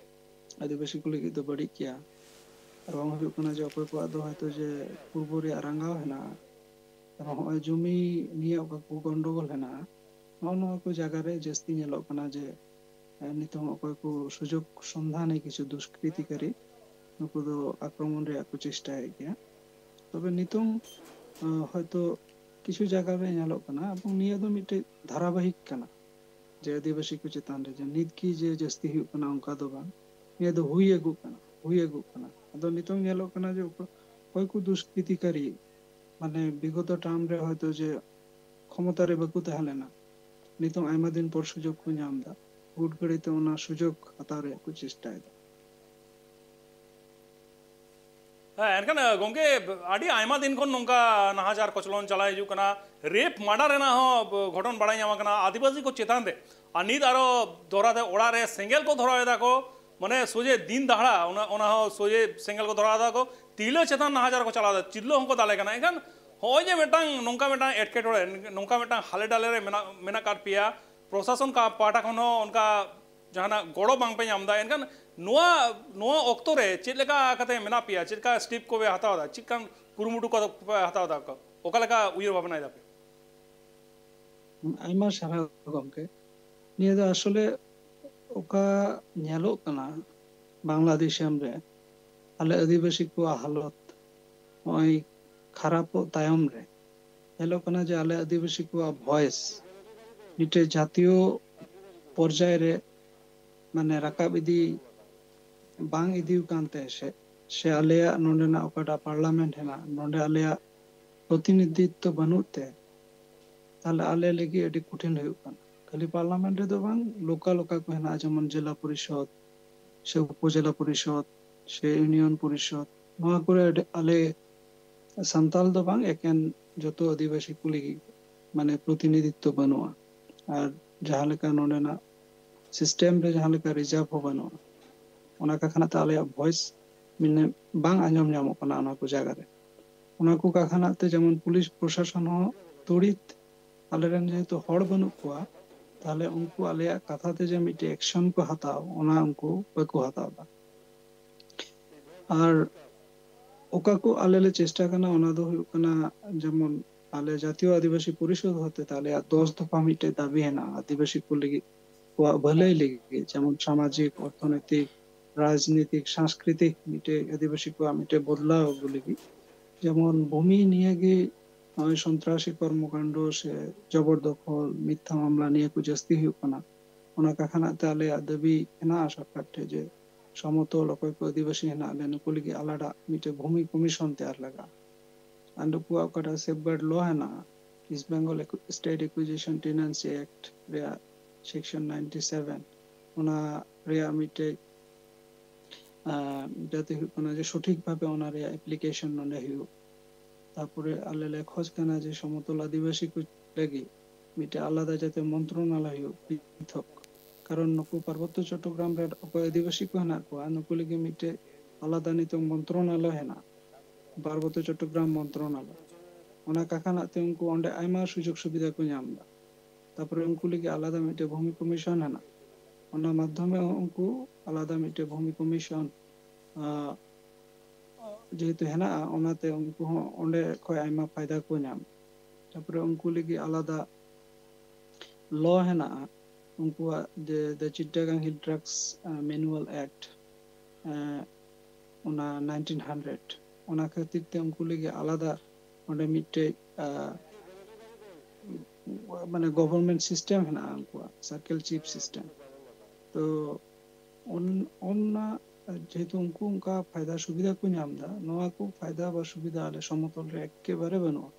ᱟᱹᱫᱤᱵᱟᱹᱥᱤ ᱠᱚ ᱞᱟᱹᱜᱤᱫ ᱫᱚ ᱵᱟᱹᱲᱤᱡ ᱜᱮᱭᱟ᱾ ᱮᱵᱚᱝ ᱦᱩᱭᱩᱜ ᱠᱟᱱᱟ ᱡᱮ ᱚᱠᱚᱭ ᱠᱚᱣᱟᱜ ᱫᱚ ᱦᱚᱭᱛᱳ ᱡᱮ ᱯᱩᱨᱵᱚ ᱨᱮᱭᱟᱜ ᱨᱟᱸᱜᱟᱣ ᱦᱮᱱᱟᱜᱼᱟ, ᱮᱵᱚᱝ ᱦᱚᱸᱜᱼᱚᱭ ᱡᱩᱢᱤ ᱱᱤᱭᱮ ᱚᱠᱟ ᱠᱚ ᱜᱚᱱᱰᱚᱜᱳᱞ ᱦᱮᱱᱟᱜᱼᱟ, ᱱᱚᱜᱼᱚ ᱱᱚᱣᱟ ᱠᱚ ᱡᱟᱭᱜᱟ ᱨᱮ ᱡᱟᱹᱥᱛᱤ ᱧᱮᱞᱚᱜ ᱠᱟᱱᱟ ᱡᱮ, ᱮ, ᱱᱤᱛᱚᱝ ᱚᱠᱚᱭ ᱠᱚ ᱥᱩᱡᱳᱜᱽ ᱥᱚᱱᱫᱷᱟᱱᱤ ᱠᱤᱪᱷᱩ ᱫᱩᱥᱠᱨᱤᱛᱤᱠᱟᱨᱤ, ᱱᱩᱠᱩ ᱫᱚ ᱟᱠᱨᱚᱢᱚᱱ ᱨᱮᱭᱟᱜ ᱠᱚ ᱪᱮᱥᱴᱟᱭᱮᱫ ᱜᱮᱭᱟ᱾ ᱛᱚᱵᱮ ᱱᱤᱛᱚᱝ, ᱮ, ᱦᱚᱭᱛᱳ ᱠᱤᱪᱷᱩ ᱡᱟᱭᱜᱟ ᱨᱮ ᱧᱮᱞᱚᱜ ᱠᱟᱱᱟ, ᱮᱵᱚᱝ ᱱᱤᱭᱟᱹ ᱫᱚ ᱢᱤᱫᱴᱮᱡ ᱫᱷᱟᱨᱟᱵᱟᱦᱤᱠ ᱠᱟᱱᱟ ᱡᱮ ᱟᱹᱫᱤᱵᱟᱹᱥᱤ ᱠᱚ ᱪᱮᱛᱟᱱ ᱨᱮ ᱡᱮ ᱱᱤᱛ ᱜᱮ ᱡᱮ ᱡᱟᱹᱥᱛᱤ ᱦᱩᱭᱩᱜ ᱠᱟᱱᱟ, ᱚᱱᱠᱟ ᱫᱚ ᱵᱟᱝ᱾ ᱱᱤᱭᱟᱹ ᱫᱚ ᱦᱩᱭ ᱟᱹᱜᱩᱜ ᱠᱟᱱᱟ, ᱦᱩᱭ ᱟᱹᱜᱩᱜ ᱠᱟᱱᱟ᱾ ᱟᱫᱚ ᱱᱤᱛᱚᱝ ᱧᱮᱞᱚᱜ ᱠᱟᱱᱟ ᱡᱮ ᱚᱠᱚ-, ᱚᱠᱚᱭ ᱠᱚ ᱫᱩᱥᱠᱨᱤᱛᱤᱠᱟᱨᱤ, ᱢᱟᱱᱮ ᱵᱤᱜᱚᱛᱚ ᱴᱟᱨᱢ ᱨᱮ ᱦᱚᱭᱛᱳ ᱡᱮ ᱠᱷᱚᱢᱚᱛᱟ ᱨᱮ ᱵᱟᱠᱚ ᱛᱟᱦᱮᱸ ᱞᱮᱱᱟ, ᱱᱤᱛᱚᱝ ᱟᱭᱢᱟ ᱫᱤᱱ ᱯᱚᱨ ᱥᱩᱡᱳᱜᱽ ᱠᱚ ᱧᱟᱢ ᱮᱫᱟ, ᱦᱩᱴ ᱜᱷᱟᱹᱲᱤ ᱛᱮ ᱚᱱᱟ ᱥᱩᱡᱳᱜᱽ ᱦᱟᱛᱟᱣ ᱨᱮᱭᱟᱜ ᱠᱚ ᱪᱮᱥᱴᱟᱭᱮᱫᱟ᱾ ᱦᱮᱸ, ᱮᱱᱠᱷᱟᱱ, ᱮ, ᱜᱚᱢᱠᱮ, ᱟᱹᱰᱤ ᱟᱭᱢᱟ ᱫᱤᱱ ᱠᱷᱚᱱ ᱱᱚᱝᱠᱟ ᱱᱟᱦᱟᱪᱟᱨ ᱠᱚᱪᱞᱚᱱ ᱪᱟᱞᱟᱣ ᱦᱤᱡᱩᱜ ᱠᱟᱱᱟ, ᱨᱮᱯ ᱢᱟᱰᱟᱨ ᱨᱮᱱᱟᱜ ᱦᱚᱸ ᱜᱷᱚᱴᱚᱱ ᱵᱟᱲᱟᱭ ᱧᱟᱢ ᱟᱠᱟᱱᱟ ᱟᱹᱫᱤᱵᱟᱹᱥᱤ ᱠᱚ ᱪᱮᱛᱟᱱ ᱨᱮ, ᱟᱨ ᱱᱤᱛ ᱟᱨᱚ ᱫᱚᱦᱲᱟ ᱛᱮ ᱚᱲᱟᱜ ᱨᱮ ᱥᱮᱸᱜᱮᱞ ᱠᱚ ᱫᱷᱚᱨᱟᱣ ᱮᱫᱟ ᱠᱚ, ᱢᱟᱱᱮ ᱥᱚᱡᱷᱮ ᱫᱤᱱ ᱫᱟᱦᱲᱟ ᱚᱱᱟ, ᱚᱱᱟ ᱦᱚᱸ ᱥᱚᱡᱷᱮ ᱥᱮᱸᱜᱮᱞ ᱠᱚ ᱫᱷᱚᱨᱟᱣ ᱮᱫᱟ ᱠᱚ, ᱛᱤᱨᱞᱟᱹ ᱪᱮᱛᱟᱱ ᱱᱟᱦᱟᱪᱟᱨ ᱠᱚ ᱪᱟᱞᱟᱣ ᱮᱫᱟ, ᱛᱤᱨᱞᱟᱹ ᱦᱚᱸᱠᱚ ᱫᱟᱞᱮ ᱠᱟᱱᱟ᱾ ᱮᱱᱠᱷᱟᱱ ᱦᱚᱸᱜᱼᱚᱭ ᱡᱮ ᱢᱤᱫᱴᱟᱝ ᱱᱚᱝᱠᱟ ᱢᱤᱫᱴᱟᱝ ᱮᱴᱠᱮᱴᱚᱬᱮ, ᱱᱚᱝᱠᱟ ᱢᱤᱫᱴᱟᱝ ᱦᱟᱞᱮ ᱰᱟᱞᱮ ᱨᱮ ᱢᱮᱱᱟᱜ, ᱢᱮᱱᱟᱜ ᱟᱠᱟᱫ ᱯᱮᱭᱟ, ᱯᱨᱚᱥᱟᱥᱚᱱ ᱠᱟ-, ᱯᱟᱦᱴᱟ ᱠᱷᱚᱱ ᱦᱚᱸ ᱚᱱᱠᱟ ᱡᱟᱦᱟᱱᱟᱜ ᱜᱚᱲᱚ ᱵᱟᱝ ᱯᱮ ᱧᱟᱢ ᱮᱫᱟ, ᱮᱱᱠᱷᱟᱱ ᱱᱚᱣᱟ, ᱱᱚᱣᱟ ᱚᱠᱛᱚ ᱨᱮ ᱪᱮᱫ ᱞᱮᱠᱟ ᱠᱟᱛᱮ ᱢᱮᱱᱟᱜ ᱯᱮᱭᱟ? ᱪᱮᱫ ᱞᱮᱠᱟ ᱥᱴᱮᱯ ᱠᱚ ᱯᱮ ᱦᱟᱛᱟᱣ ᱮᱫᱟ? ᱪᱮᱫ ᱞᱮᱠᱟᱱ ᱠᱩᱨᱩᱢᱩᱴᱩ ᱠᱚ ᱯᱮ ᱦᱟᱛᱟᱣ ᱮᱫᱟ? ᱚᱠᱟ ᱞᱮᱠᱟ ᱩᱭᱦᱟᱹᱨ ᱵᱷᱟᱵᱽᱱᱟᱭ ᱫᱟᱯᱮ? ᱟᱭᱢᱟ ᱥᱟᱨᱦᱟᱣ ᱜᱚᱢᱠᱮ᱾ ᱱᱤᱭᱟᱹ ᱫᱚ ᱟᱥᱚᱞᱮ ᱚᱠᱟ ᱧᱮᱞᱚᱜ ᱠᱟᱱᱟ ᱵᱟᱝᱞᱟ ᱫᱤᱥᱚᱢ ᱨᱮ, ᱟᱞᱮ ᱟᱹᱫᱤᱵᱟᱹᱥᱤ ᱠᱚᱣᱟᱜ ᱦᱟᱞᱚᱛ ᱱᱚᱜᱼᱚᱭ ᱠᱷᱟᱨᱟᱯᱚᱜ ᱛᱟᱭᱚᱢ ᱨᱮ ᱧᱮᱞᱚᱜ ᱠᱟᱱᱟ ᱡᱮ ᱟᱞᱮ ᱟᱹᱫᱤᱵᱟᱹᱥᱤ ᱠᱚᱣᱟᱜ ᱵᱷᱚᱭᱮᱥ ᱢᱤᱫᱴᱮᱡ ᱡᱟᱛᱤᱭᱚ ᱯᱚᱨᱡᱟᱭ ᱨᱮ ᱢᱟᱱᱮ ᱨᱟᱠᱟᱵ ᱤᱫᱤ ᱵᱟᱝ ᱤᱫᱤ ᱟᱠᱟᱱ ᱛᱮ ᱥᱮ, ᱥᱮ ᱟᱞᱮᱭᱟᱜ ᱱᱚᱰᱮᱱᱟᱜ ᱚᱠᱟᱴᱟᱜ ᱯᱟᱨᱞᱟᱢᱮᱱᱴ ᱦᱮᱱᱟᱜ, ᱱᱚᱰᱮ ᱟᱞᱮᱭᱟᱜ ᱯᱨᱚᱛᱤᱱᱤᱫᱷᱤᱛᱛᱚ ᱵᱟᱹᱱᱩᱜ ᱛᱮ, ᱛᱟᱦᱞᱮ ᱟᱞᱮ ᱞᱟᱹᱜᱤᱫ ᱟᱹᱰᱤ ᱠᱚᱴᱷᱤᱱ ᱦᱩᱭᱩᱜ ᱠᱟᱱᱟ᱾ ᱠᱷᱟᱹᱞᱤ ᱯᱟᱨᱞᱟᱢᱮᱱᱴ ᱨᱮᱫᱚ ᱵᱟᱝ, ᱞᱳᱠᱟᱞ ᱚᱠᱟ ᱠᱚ ᱦᱮᱱᱟᱜᱼᱟ, ᱡᱮᱢᱚᱱ ᱡᱮᱞᱟ ᱯᱚᱨᱤᱥᱚᱫ ᱥᱮ ᱩᱯᱚᱡᱮᱞᱟ ᱯᱚᱨᱤᱥᱚᱫ ᱥᱮ ᱤᱭᱩᱱᱤᱭᱚᱱ ᱯᱚᱨᱤᱥᱚᱫ, ᱱᱚᱣᱟ ᱠᱚᱨᱮ ᱟᱹᱰᱤ, ᱟᱞᱮ ᱥᱟᱱᱛᱟᱞ ᱫᱚ ᱵᱟᱝ, ᱮᱠᱮᱱ ᱡᱚᱛᱚ ᱟᱹᱫᱤᱵᱟᱹᱥᱤ ᱠᱚ ᱞᱟᱹᱜᱤᱫ ᱢᱟᱱᱮ ᱯᱨᱚᱛᱤᱱᱤᱫᱷᱤᱛᱛᱚ ᱵᱟᱹᱱᱩᱜᱼᱟ᱾ ᱟᱨ ᱡᱟᱦᱟᱸ ᱞᱮᱠᱟ ᱱᱚᱰᱮᱱᱟᱜ ᱥᱤᱥᱴᱮᱢ ᱨᱮ ᱡᱟᱦᱟᱸ ᱞᱮᱠᱟ ᱨᱤᱡᱟᱨᱵᱷ ᱦᱚᱸ ᱵᱟᱹᱱᱩᱜᱼᱟ, ᱚᱱᱟ ᱠᱟᱠᱷᱟᱱᱟᱜ ᱛᱮ ᱟᱞᱮᱭᱟᱜ ᱵᱷᱚᱭᱮᱥ ᱢᱟᱱᱮ ᱵᱟᱝ ᱟᱸᱡᱚᱢ ᱧᱟᱢᱚᱜ ᱠᱟᱱᱟ ᱚᱱᱟ ᱠᱚ ᱡᱟᱭᱜᱟ ᱨᱮ᱾ ᱚᱱᱟ ᱠᱚ ᱠᱟᱠᱷᱟᱱᱟᱜ ᱛᱮ ᱡᱮᱢᱚᱱ ᱯᱩᱞᱤᱥ ᱯᱨᱚᱥᱟᱥᱚᱱ ᱦᱚᱸ ᱛᱩᱲᱤᱛ ᱟᱞᱮᱨᱮᱱ ᱡᱮᱦᱮᱛᱩ ᱦᱚᱲ ᱵᱟᱹᱱᱩᱜ ᱠᱚᱣᱟ, ᱛᱟᱦᱞᱮ ᱩᱱᱠᱩ ᱟᱞᱮᱭᱟᱜ ᱠᱟᱛᱷᱟ ᱛᱮ ᱡᱮ ᱢᱤᱫᱴᱮᱡ ᱮᱠᱥᱚᱱ ᱠᱚ ᱦᱟᱛᱟᱣ, ᱚᱱᱟ ᱩᱱᱠᱩ ᱵᱟᱠᱚ ᱦᱟᱛᱟᱣ ᱮᱫᱟ᱾ ᱟᱨ ᱚᱠᱟ ᱠᱚ ᱟᱞᱮ ᱞᱮ ᱪᱮᱥᱴᱟ ᱠᱟᱱᱟ, ᱚᱱᱟ ᱫᱚ ᱦᱩᱭᱩᱜ ᱠᱟᱱᱟ ᱡᱮᱢᱚᱱ ᱟᱞᱮ ᱡᱟᱛᱤᱭᱚ ᱟᱹᱫᱤᱵᱟᱹᱥᱤ ᱯᱚᱨᱤᱥᱚᱫ ᱦᱚᱛᱮᱛᱮ ᱟᱞᱮᱭᱟᱜ ᱫᱚᱥ ᱫᱚᱯᱷᱟ ᱢᱤᱫᱴᱮᱡ ᱫᱟᱹᱵᱤ ᱦᱮᱱᱟᱜᱼᱟ ᱟᱹᱫᱤᱵᱟᱹᱥᱤ ᱠᱚ ᱞᱟᱹᱜᱤᱫ, ᱠᱚᱣᱟᱜ ᱵᱷᱟᱹᱞᱟᱹᱭ ᱞᱟᱹᱜᱤᱫ, ᱡᱮᱢᱚᱱ ᱥᱟᱢᱟᱡᱤᱠ, ᱚᱨᱛᱷᱚᱱᱳᱭᱛᱤᱠ, ᱨᱟᱡᱽᱱᱤᱛᱤᱠ, ᱥᱟᱝᱥᱠᱨᱤᱛᱤᱠ ᱢᱤᱫᱴᱮᱡ ᱟᱹᱫᱤᱵᱟᱹᱥᱤ ᱠᱚᱣᱟᱜ ᱢᱤᱫᱴᱮᱡ ᱵᱚᱫᱞᱟᱣ ᱟᱹᱜᱩ ᱞᱟᱹᱜᱤᱫ᱾ ᱡᱮᱢᱚᱱ ᱵᱷᱩᱢᱤ ᱱᱤᱭᱟᱹᱜᱮ ᱱᱚᱜᱼᱚᱭ ᱥᱚᱱᱛᱨᱟᱥᱤ ᱠᱚᱨᱢᱚᱠᱟᱱᱰ ᱥᱮ ᱡᱚᱵᱚᱨ ᱫᱚᱠᱷᱚᱞ, ᱢᱤᱛᱷᱭᱟ ᱢᱟᱢᱞᱟ ᱱᱤᱭᱟᱹ ᱠᱚ ᱡᱟᱹᱥᱛᱤ ᱦᱩᱭᱩᱜ ᱠᱟᱱᱟ᱾ ᱚᱱᱟ ᱠᱟᱠᱷᱟᱱᱟᱜ ᱛᱮ ᱟᱞᱮᱭᱟᱜ ᱫᱟᱹᱵᱤ ᱦᱮᱱᱟᱜᱼᱟ ᱥᱚᱨᱠᱟᱨ ᱴᱷᱮᱡ ᱡᱮ ᱥᱚᱢᱚᱛᱚᱞ ᱚᱠᱚᱭ ᱠᱚ ᱟᱹᱫᱤᱵᱟᱹᱥᱤ ᱦᱮᱱᱟᱜ ᱞᱮᱭᱟ ᱱᱩᱠᱩ ᱞᱟᱹᱜᱤᱫ ᱟᱞᱟᱫᱟ ᱢᱤᱫᱴᱮᱡ ᱵᱷᱩᱢᱤ ᱠᱚᱢᱤᱥᱚᱱ ᱛᱮᱭᱟᱨ ᱞᱟᱜᱟᱜᱼᱟ᱾ ᱟᱨ ᱱᱩᱠᱩᱣᱟᱜ ᱚᱠᱟᱴᱟᱜ ᱥᱮᱯᱷᱜᱟᱨᱰ ᱞᱚ ᱦᱮᱱᱟᱜᱼᱟ, East Bengal Acqui-, State Acquisition Tenancy Act ᱨᱮᱭᱟᱜ ᱥᱮᱠᱥᱚᱱ ᱱᱟᱭᱤᱱᱴᱤ ᱥᱮᱵᱷᱮᱱ, ᱚᱱᱟ ᱨᱮᱭᱟᱜ ᱢᱤᱫᱴᱮᱡ ᱟᱸ, ᱡᱟᱛᱮ ᱦᱩᱭᱩᱜ ᱠᱟᱱᱟ ᱡᱮ ᱥᱚᱴᱷᱤᱠ ᱵᱷᱟᱵᱮ ᱚᱱᱟ ᱨᱮᱭᱟᱜ ᱮᱯᱞᱤᱠᱮᱥᱚᱱ ᱱᱚᱰᱮ ᱦᱩᱭᱩᱜ᱾ ᱛᱟᱨᱯᱚᱨᱮ ᱟᱞᱮ ᱞᱮ ᱠᱷᱚᱡᱽ ᱠᱟᱱᱟ ᱡᱮ ᱥᱚᱢᱚᱛᱚᱞ ᱟᱹᱫᱤᱵᱟᱹᱥᱤ ᱠᱚ ᱞᱟᱹᱜᱤᱫ ᱢᱤᱫᱴᱮᱡ ᱟᱞᱟᱫᱟ ᱡᱟᱛᱮ ᱢᱚᱱᱛᱨᱚᱱᱟᱞᱚᱭ ᱦᱩᱭᱩᱜ ᱯᱨᱤᱛᱷᱚᱠ, ᱠᱟᱨᱚᱱ ᱱᱩᱠᱩ ᱯᱟᱨᱵᱚᱛᱛᱚ ᱪᱚᱴᱴᱚᱜᱨᱟᱢ ᱨᱮ ᱚᱠᱚᱭ ᱟᱹᱫᱤᱵᱟᱹᱥᱤ ᱠᱚ ᱦᱮᱱᱟᱜ ᱠᱚᱣᱟ ᱱᱩᱠᱩ ᱞᱟᱹᱜᱤᱫ ᱢᱤᱫᱴᱮᱡ ᱟᱞᱟᱫᱟ ᱱᱤᱛᱚᱝ ᱢᱚᱱᱛᱨᱚᱱᱟᱞᱚᱭ ᱦᱮᱱᱟᱜᱼᱟ, ᱯᱟᱨᱵᱚᱛᱛᱚ ᱪᱚᱴᱴᱚᱜᱨᱟᱢ ᱢᱚᱱᱛᱨᱚᱱᱟᱞᱚᱭ᱾ ᱚᱱᱟ ᱠᱟᱠᱷᱟᱱᱟᱜ ᱛᱮ ᱩᱱᱠᱩ ᱚᱸᱰᱮ ᱟᱭᱢᱟ ᱥᱩᱡᱳᱜᱽ ᱥᱩᱵᱤᱫᱷᱟ ᱠᱚ ᱧᱟᱢ ᱮᱫᱟ᱾ ᱛᱟᱨᱯᱚᱨᱮ ᱩᱱᱠᱩ ᱞᱟᱹᱜᱤᱫ ᱟᱞᱟᱫᱟ ᱢᱤᱫᱴᱮᱡ ᱵᱷᱩᱢᱤ ᱠᱚᱢᱤᱥᱚᱱ ᱦᱮᱱᱟᱜᱼᱟ, ᱚᱱᱟ ᱢᱟᱫᱽᱫᱷᱚᱢᱮ ᱦᱚᱸ ᱩᱱᱠᱩ ᱟᱞᱟᱫᱟ ᱢᱤᱫᱴᱮᱡ ᱵᱷᱩᱢᱤ ᱠᱚᱢᱤᱥᱚᱱ, ᱟᱸ, ᱡᱮᱦᱮᱛᱩ ᱦᱮᱱᱟᱜᱼᱟ, ᱚᱱᱟᱛᱮ ᱩᱱᱠᱩ ᱦᱚᱸ ᱚᱸᱰᱮ ᱠᱷᱚᱡ ᱟᱭᱢᱟ ᱯᱷᱟᱭᱫᱟ ᱠᱚ ᱧᱟᱢ᱾ ᱛᱟᱨᱯᱚᱨᱮ ᱩᱱᱠᱩ ᱞᱟᱹᱜᱤᱫ ᱟᱞᱟᱫᱟ ᱞᱚ ᱦᱮᱱᱟᱜᱼᱟ, ᱩᱱᱠᱩᱣᱟᱜ ᱡᱮ The Chittagong Hill Tracts, ᱟᱸ, Manual Act, ᱟᱸ, ᱚᱱᱟ ᱱᱟᱭᱤᱱᱴᱤᱱ ᱦᱟᱱᱰᱨᱮᱰ, ᱚᱱᱟ ᱠᱷᱟᱹᱛᱤᱨ ᱛᱮ ᱩᱱᱠᱩ ᱞᱟᱹᱜᱤᱫ ᱟᱞᱟᱫᱟ ᱚᱸᱰᱮ ᱢᱤᱫᱴᱮᱡ, ᱟᱸ, ᱢᱟᱱᱮ ᱜᱚᱵᱷᱚᱨᱱᱢᱮᱱᱴ ᱥᱤᱥᱴᱮᱢ ᱦᱮᱱᱟᱜᱼᱟ, ᱩᱱᱠᱩᱣᱟᱜ ᱥᱟᱨᱠᱮᱞ ᱪᱤᱯ ᱥᱤᱥᱴᱮᱢ᱾ ᱛᱚ ᱚᱱ-, ᱚᱱᱟ ᱡᱮᱦᱮᱛᱩ ᱩᱱᱠᱩ ᱚᱱᱠᱟ ᱯᱷᱟᱭᱫᱟ ᱥᱩᱵᱤᱫᱷᱟ ᱠᱚ ᱧᱟᱢ ᱮᱫᱟ, ᱱᱚᱣᱟ ᱠᱚ ᱯᱷᱟᱭᱫᱟ ᱵᱟ ᱥᱩᱵᱤᱫᱷᱟ ᱟᱞᱮ ᱥᱚᱢᱚᱛᱚᱞ ᱨᱮ ᱮᱠᱮᱵᱟᱨᱮ ᱵᱟᱹᱱᱩᱜᱼᱟ᱾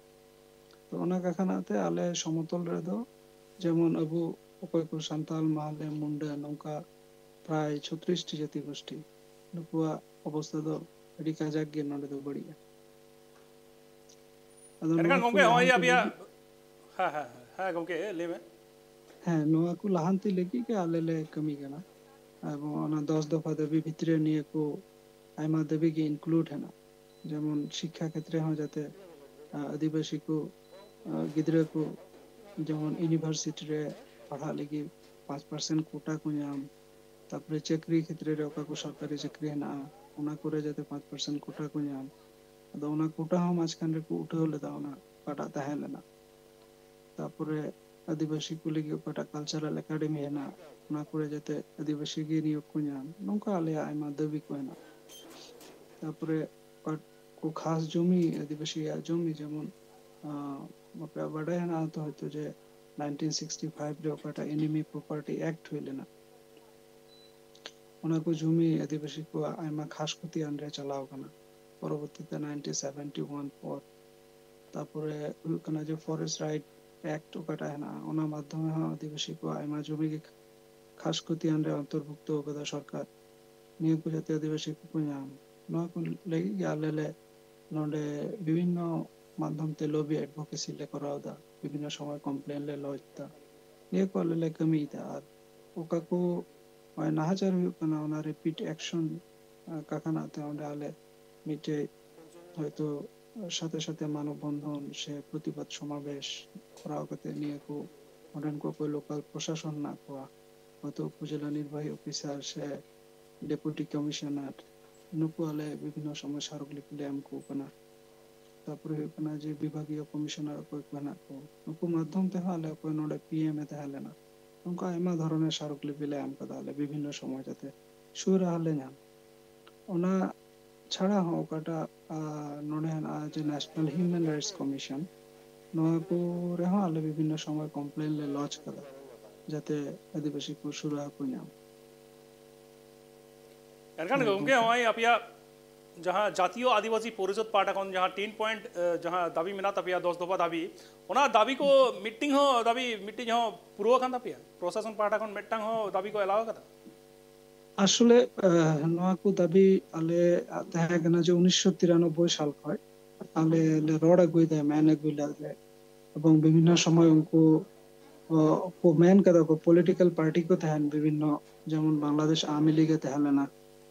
ᱛᱚ ᱚᱱᱟ ᱠᱟᱠᱷᱟᱱᱟᱜ ᱛᱮ ᱟᱞᱮ ᱥᱚᱢᱚᱛᱚᱞ ᱨᱮᱫᱚ ᱡᱮᱢᱚᱱ ᱟᱵᱚ ᱚᱠᱚᱭ ᱠᱚ ᱥᱟᱱᱛᱟᱞ, ᱢᱟᱦᱞᱮ, ᱢᱩᱱᱰᱟᱹ, ᱱᱚᱝᱠᱟ ᱯᱨᱟᱭ ᱪᱷᱚᱛᱨᱤᱥ ᱴᱤ ᱡᱟᱹᱛᱤ ᱜᱳᱥᱴᱤ, ᱱᱩᱠᱩᱣᱟᱜ ᱚᱵᱚᱥᱛᱷᱟ ᱫᱚ ᱟᱹᱰᱤ ᱠᱟᱡᱟᱠ ᱜᱮ ᱱᱚᱰᱮ ᱫᱚ ᱵᱟᱹᱲᱤᱡᱼᱟ᱾ ᱟᱫᱚ ᱮᱱᱠᱷᱟᱱ ᱱᱚᱣᱟ ᱠᱚ ᱜᱚᱢᱠᱮ, ᱱᱚᱜᱼᱚᱭ ᱞᱟᱦᱟᱱᱛᱤ ᱟᱯᱮᱭᱟᱜ ᱞᱟᱹᱜᱤᱫ, ᱦᱮᱸ, ᱦᱮᱸ, ᱦᱮᱸ, ᱜᱚᱢᱠᱮ, ᱞᱟᱹᱭ ᱢᱮ᱾ ᱦᱮᱸ, ᱱᱚᱣᱟ ᱠᱚ ᱞᱟᱦᱟᱱᱛᱤ ᱞᱟᱹᱜᱤᱫ ᱜᱮ ᱟᱞᱮ ᱞᱮ ᱠᱟᱹᱢᱤ ᱠᱟᱱᱟ᱾ ᱮᱵᱚᱝ ᱚᱱᱟ ᱫᱚᱥ ᱫᱚᱯᱷᱟ ᱫᱟᱹᱵᱤ ᱵᱷᱤᱛᱨᱤ ᱨᱮ ᱱᱤᱭᱟᱹ ᱠᱚ ᱟᱭᱢᱟ ᱫᱟᱹᱵᱤ ᱜᱮ include ᱦᱮᱱᱟᱜ᱾ ᱡᱮᱢᱚᱱ ᱥᱤᱠᱠᱷᱟ ᱠᱷᱮᱛᱨᱮ ᱦᱚᱸ ᱡᱟᱛᱮ, ᱟᱸ, ᱟᱹᱫᱤᱵᱟᱹᱥᱤ ᱠᱚ, ᱟᱸ, ᱜᱤᱫᱽᱨᱟᱹ ᱠᱚ ᱡᱮᱢᱚᱱ university ᱨᱮ ᱯᱟᱲᱦᱟᱜ ᱞᱟᱹᱜᱤᱫ ᱯᱟᱸᱪ percent quota ᱠᱚ ᱧᱟᱢ, ᱛᱟᱯᱚᱨᱮ ᱪᱟᱹᱠᱨᱤ ᱠᱷᱮᱛᱨᱮ ᱨᱮ ᱚᱠᱟ ᱠᱚ ᱥᱚᱨᱠᱟᱨᱤ ᱪᱟᱹᱠᱨᱤ ᱦᱮᱱᱟᱜᱼᱟ, ᱚᱱᱟ ᱠᱚᱨᱮ ᱡᱟᱛᱮ ᱯᱟᱸᱪ percent quota ᱠᱚ ᱧᱟᱢ᱾ ᱟᱫᱚ ᱚᱱᱟ quota ᱦᱚᱸ ᱢᱟᱡᱷᱠᱷᱟᱱ ᱨᱮᱠᱚ ᱩᱴᱷᱟᱹᱣ ᱞᱮᱫᱟ, ᱚᱱᱟ ᱚᱠᱟᱴᱟᱜ ᱛᱟᱦᱮᱸ ᱞᱮᱱᱟ᱾ ᱛᱟᱯᱚᱨᱮ ᱟᱹᱫᱤᱵᱟᱹᱥᱤ ᱠᱚ ᱞᱟᱹᱜᱤᱫ ᱚᱠᱟᱴᱟᱜ cultural academy ᱦᱮᱱᱟᱜ, ᱚᱱᱟ ᱠᱚᱨᱮ ᱡᱟᱛᱮ ᱟᱹᱫᱤᱵᱟᱹᱥᱤ ᱜᱮ ᱱᱤᱭᱳᱜᱽ ᱠᱚ ᱧᱟᱢ, ᱱᱚᱝᱠᱟ ᱟᱞᱮᱭᱟᱜ ᱟᱭᱢᱟ ᱫᱟᱹᱵᱤ ᱠᱚ ᱦᱮᱱᱟᱜ᱾ ᱛᱟᱯᱚᱨᱮ ᱚᱠᱟ ᱠᱚ ᱠᱷᱟᱥ ᱡᱚᱢᱤ, ᱟᱹᱫᱤᱵᱟᱹᱥᱤᱭᱟᱜ ᱡᱚᱢᱤ, ᱡᱮᱢᱚᱱ, ᱟᱸ, ᱟᱯᱮᱭᱟᱜ ᱵᱟᱰᱟᱭ ᱦᱮᱱᱟᱜᱼᱟ ᱛᱚ ᱦᱚᱭᱛᱳ ᱡᱮ nineteen sixty five ᱨᱮ ᱚᱠᱟᱴᱟᱜ Enemy Property Act ᱦᱩᱭ ᱞᱮᱱᱟ, ᱚᱱᱟ ᱠᱚ ᱡᱚᱢᱤ ᱟᱹᱫᱤᱵᱟᱹᱥᱤ ᱠᱚᱣᱟᱜ ᱟᱭᱢᱟ ᱠᱷᱟᱥ ᱠᱷᱚᱛᱤᱭᱟᱱ ᱨᱮ ᱪᱟᱞᱟᱣ ᱠᱟᱱᱟ᱾ ᱯᱚᱨᱚᱵᱚᱨᱛᱤ ᱛᱮ nineteen seventy one ᱯᱚᱨ, ᱛᱟᱯᱚᱨᱮ ᱦᱩᱭᱩᱜ ᱠᱟᱱᱟ ᱡᱮ Forest Right Act ᱚᱠᱟᱴᱟᱜ ᱦᱮᱱᱟᱜᱼᱟ, ᱚᱱᱟ ᱢᱟᱫᱽᱫᱷᱚᱢᱮ ᱦᱚᱸ ᱟᱹᱫᱤᱵᱟᱹᱥᱤ ᱠᱚᱣᱟᱜ ᱟᱭᱢᱟ ᱡᱚᱢᱤ ᱜᱮ ᱠᱷᱟᱥ ᱠᱷᱚᱛᱤᱭᱟᱱ ᱨᱮ ᱚᱱᱛᱚᱨᱵᱷᱩᱠᱛᱚ ᱟᱠᱟᱫᱟ ᱥᱚᱨᱠᱟᱨ᱾ ᱱᱤᱭᱟᱹ ᱠᱚ ᱡᱟᱛᱮ ᱟᱹᱫᱤᱵᱟᱹᱥᱤ ᱠᱚᱠᱚ ᱧᱟᱢ, ᱱᱚᱣᱟ ᱠᱚ ᱞᱟᱹᱜᱤᱫ ᱜᱮ ᱟᱞᱮ ᱞᱮ ᱱᱚᱰᱮ ᱵᱤᱵᱷᱤᱱᱱᱚ ᱢᱟᱫᱽᱫᱷᱚᱢ ᱛᱮ lobby advocacy ᱞᱮ ᱠᱚᱨᱟᱣ ᱮᱫᱟ, ᱵᱤᱵᱷᱤᱱᱱᱚ ᱥᱚᱢᱚᱭ complain ᱞᱮ lodge ᱮᱫᱟ᱾ ᱱᱤᱭᱟᱹ ᱠᱚ ᱟᱞᱮ ᱞᱮ ᱠᱟᱹᱢᱤᱭᱮᱫᱟ᱾ ᱟᱨ ᱚᱠᱟ ᱠᱚ ᱱᱚᱜᱼᱚᱭ ᱱᱟᱦᱟᱪᱟᱨ ᱦᱩᱭᱩᱜ ᱠᱟᱱᱟ, ᱚᱱᱟ repeat action, ᱟᱸ, ᱠᱟᱠᱷᱟᱱᱟᱜ ᱛᱮ ᱚᱸᱰᱮ ᱟᱞᱮ ᱢᱤᱫᱴᱮᱡ ᱦᱚᱭᱛᱳ ᱥᱟᱛᱷᱮ ᱥᱟᱛᱷᱮ ᱢᱟᱱᱚᱵ ᱵᱚᱱᱫᱷᱚᱱ ᱥᱮ ᱯᱨᱚᱛᱤᱵᱟᱫ ᱥᱚᱢᱟᱵᱮᱥ ᱠᱚᱨᱟᱣ ᱠᱟᱛᱮ ᱱᱤᱭᱟᱹ ᱠᱚ ᱚᱸᱰᱮᱱ ᱠᱚ ᱚᱠᱚᱭ local ᱯᱨᱚᱥᱟᱥᱚᱱ ᱦᱮᱱᱟᱜ ᱠᱚᱣᱟ, ᱦᱚᱭᱛᱳ ᱩᱯᱚᱡᱮᱞᱟ ᱱᱤᱨᱵᱟᱦᱤ ᱚᱯᱷᱤᱥᱟᱨ ᱥᱮ deputy commissioner, ᱱᱩᱠᱩ ᱟᱞᱮ ᱵᱤᱵᱷᱤᱱᱱᱚ ᱥᱚᱢᱚᱭ ᱥᱟᱨᱚᱠ ᱞᱤᱯᱤ ᱞᱮ ᱮᱢ ᱟᱠᱚ ᱠᱟᱱᱟ᱾ ᱛᱟᱯᱚᱨᱮ ᱦᱩᱭᱩᱜ ᱠᱟᱱᱟ ᱡᱮ ᱵᱤᱵᱷᱟᱜᱤᱭᱚ commissioner ᱚᱠᱚᱭ ᱠᱚ ᱦᱮᱱᱟᱜ ᱠᱚ, ᱱᱩᱠᱩ ᱢᱟᱫᱽᱫᱷᱚᱢ ᱛᱮᱦᱚᱸ ᱟᱞᱮ ᱚᱠᱚᱭ ᱱᱚᱰᱮ P M ᱮ ᱛᱟᱦᱮᱸ ᱞᱮᱱᱟ, ᱱᱚᱝᱠᱟ ᱟᱭᱢᱟ ᱫᱷᱚᱨᱚᱱᱮᱨ ᱥᱟᱨᱚᱠ ᱞᱤᱯᱤ ᱞᱮ ᱮᱢ ᱠᱟᱫᱟ ᱟᱞᱮ ᱵᱤᱵᱷᱤᱱᱱᱚ ᱥᱚᱢᱚᱭ ᱡᱟᱛᱮ ᱥᱩᱨᱟᱦᱟ ᱞᱮ ᱧᱟᱢ᱾ ᱚᱱᱟ ᱪᱷᱟᱲᱟ ᱦᱚᱸ ᱚᱠᱟᱴᱟᱜ, ᱟᱸ, ᱱᱚᱰᱮ ᱦᱮᱱᱟᱜᱼᱟ ᱡᱮ National Human Rights Commission, ᱱᱚᱣᱟ ᱠᱚ ᱨᱮᱦᱚᱸ ᱟᱞᱮ ᱵᱤᱵᱷᱤᱱᱱᱚ ᱥᱚᱢᱚᱭ complain ᱞᱮ lodge ᱠᱟᱫᱟ ᱡᱟᱛᱮ ᱟᱹᱫᱤᱵᱟᱹᱥᱤ ᱠᱚ ᱥᱩᱨᱟᱦᱟ ᱠᱚ ᱧᱟᱢ᱾ ᱮᱱᱠᱷᱟᱱ ᱦᱳᱭ, ᱜᱚᱢᱠᱮ, ᱜᱚᱢᱠᱮ᱾ ᱱᱚᱜᱼᱚᱭ ᱟᱯᱮᱭᱟᱜ ᱡᱟᱦᱟᱸ ᱡᱟᱛᱤᱭᱚ ᱟᱹᱫᱤᱵᱟᱹᱥᱤ ᱯᱚᱨᱤᱥᱚᱫ ᱯᱟᱦᱴᱟ ᱠᱷᱚᱱ ᱡᱟᱦᱟᱸ ten point, ᱮ, ᱡᱟᱦᱟᱸ ᱫᱟᱹᱵᱤ ᱢᱮᱱᱟᱜ ᱛᱟᱯᱮᱭᱟ, ᱫᱚᱥ ᱫᱚᱯᱷᱟ ᱫᱟᱹᱵᱤ, ᱚᱱᱟ ᱫᱟᱹᱵᱤ ᱠᱚ ᱢᱤᱫᱴᱤᱝ ᱦᱚᱸ ᱫᱟᱹᱵᱤ ᱢᱤᱫᱴᱤᱝ ᱦᱚᱸ ᱯᱩᱨᱟᱹᱣ ᱟᱠᱟᱱ ᱛᱟᱯᱮᱭᱟ? ᱯᱨᱚᱥᱟᱥᱚᱱ ᱯᱟᱦᱴᱟ ᱠᱷᱚᱱ ᱢᱤᱫᱴᱟᱝ ᱦᱚᱸ ᱫᱟᱹᱵᱤ ᱠᱚ ᱮᱞᱟᱣ ᱟᱠᱟᱫᱟ? ᱟᱥᱚᱞᱮ, ᱟᱸ, ᱱᱚᱣᱟ ᱠᱚ ᱫᱟᱹᱵᱤ ᱟᱞᱮᱭᱟᱜ ᱛᱟᱦᱮᱸ ᱠᱟᱱᱟ ᱡᱮ ᱩᱱᱤᱥᱥᱚ ᱛᱤᱨᱟᱱᱚᱵᱵᱳᱭ ᱥᱟᱞ ᱠᱷᱚᱱ ᱟᱞᱮ ᱞᱮ ᱨᱚᱲ ᱟᱹᱜᱩᱭᱮᱫᱟ, ᱢᱮᱱ ᱟᱹᱜᱩᱭᱮᱫᱟ ᱞᱮ, ᱮᱵᱚᱝ ᱵᱤᱵᱷᱤᱱᱱᱚ ᱥᱚᱢᱚᱭ ᱩᱱᱠᱩ ᱠᱚ ᱢᱮᱱ ᱠᱟᱫᱟ ᱠᱚ, ᱯᱚᱞᱤᱴᱤᱠᱟᱞ ᱯᱟᱨᱴᱤ ᱠᱚ ᱛᱟᱦᱮᱱ ᱵᱤᱵᱷᱤᱱᱱᱚ, ᱡᱮᱢᱚᱱ ᱵᱟᱝᱞᱟᱫᱮᱥ ᱟᱣᱟᱢᱤ ᱞᱤᱜᱽ ᱮ ᱛᱟᱦᱮᱸ ᱞᱮᱱᱟ,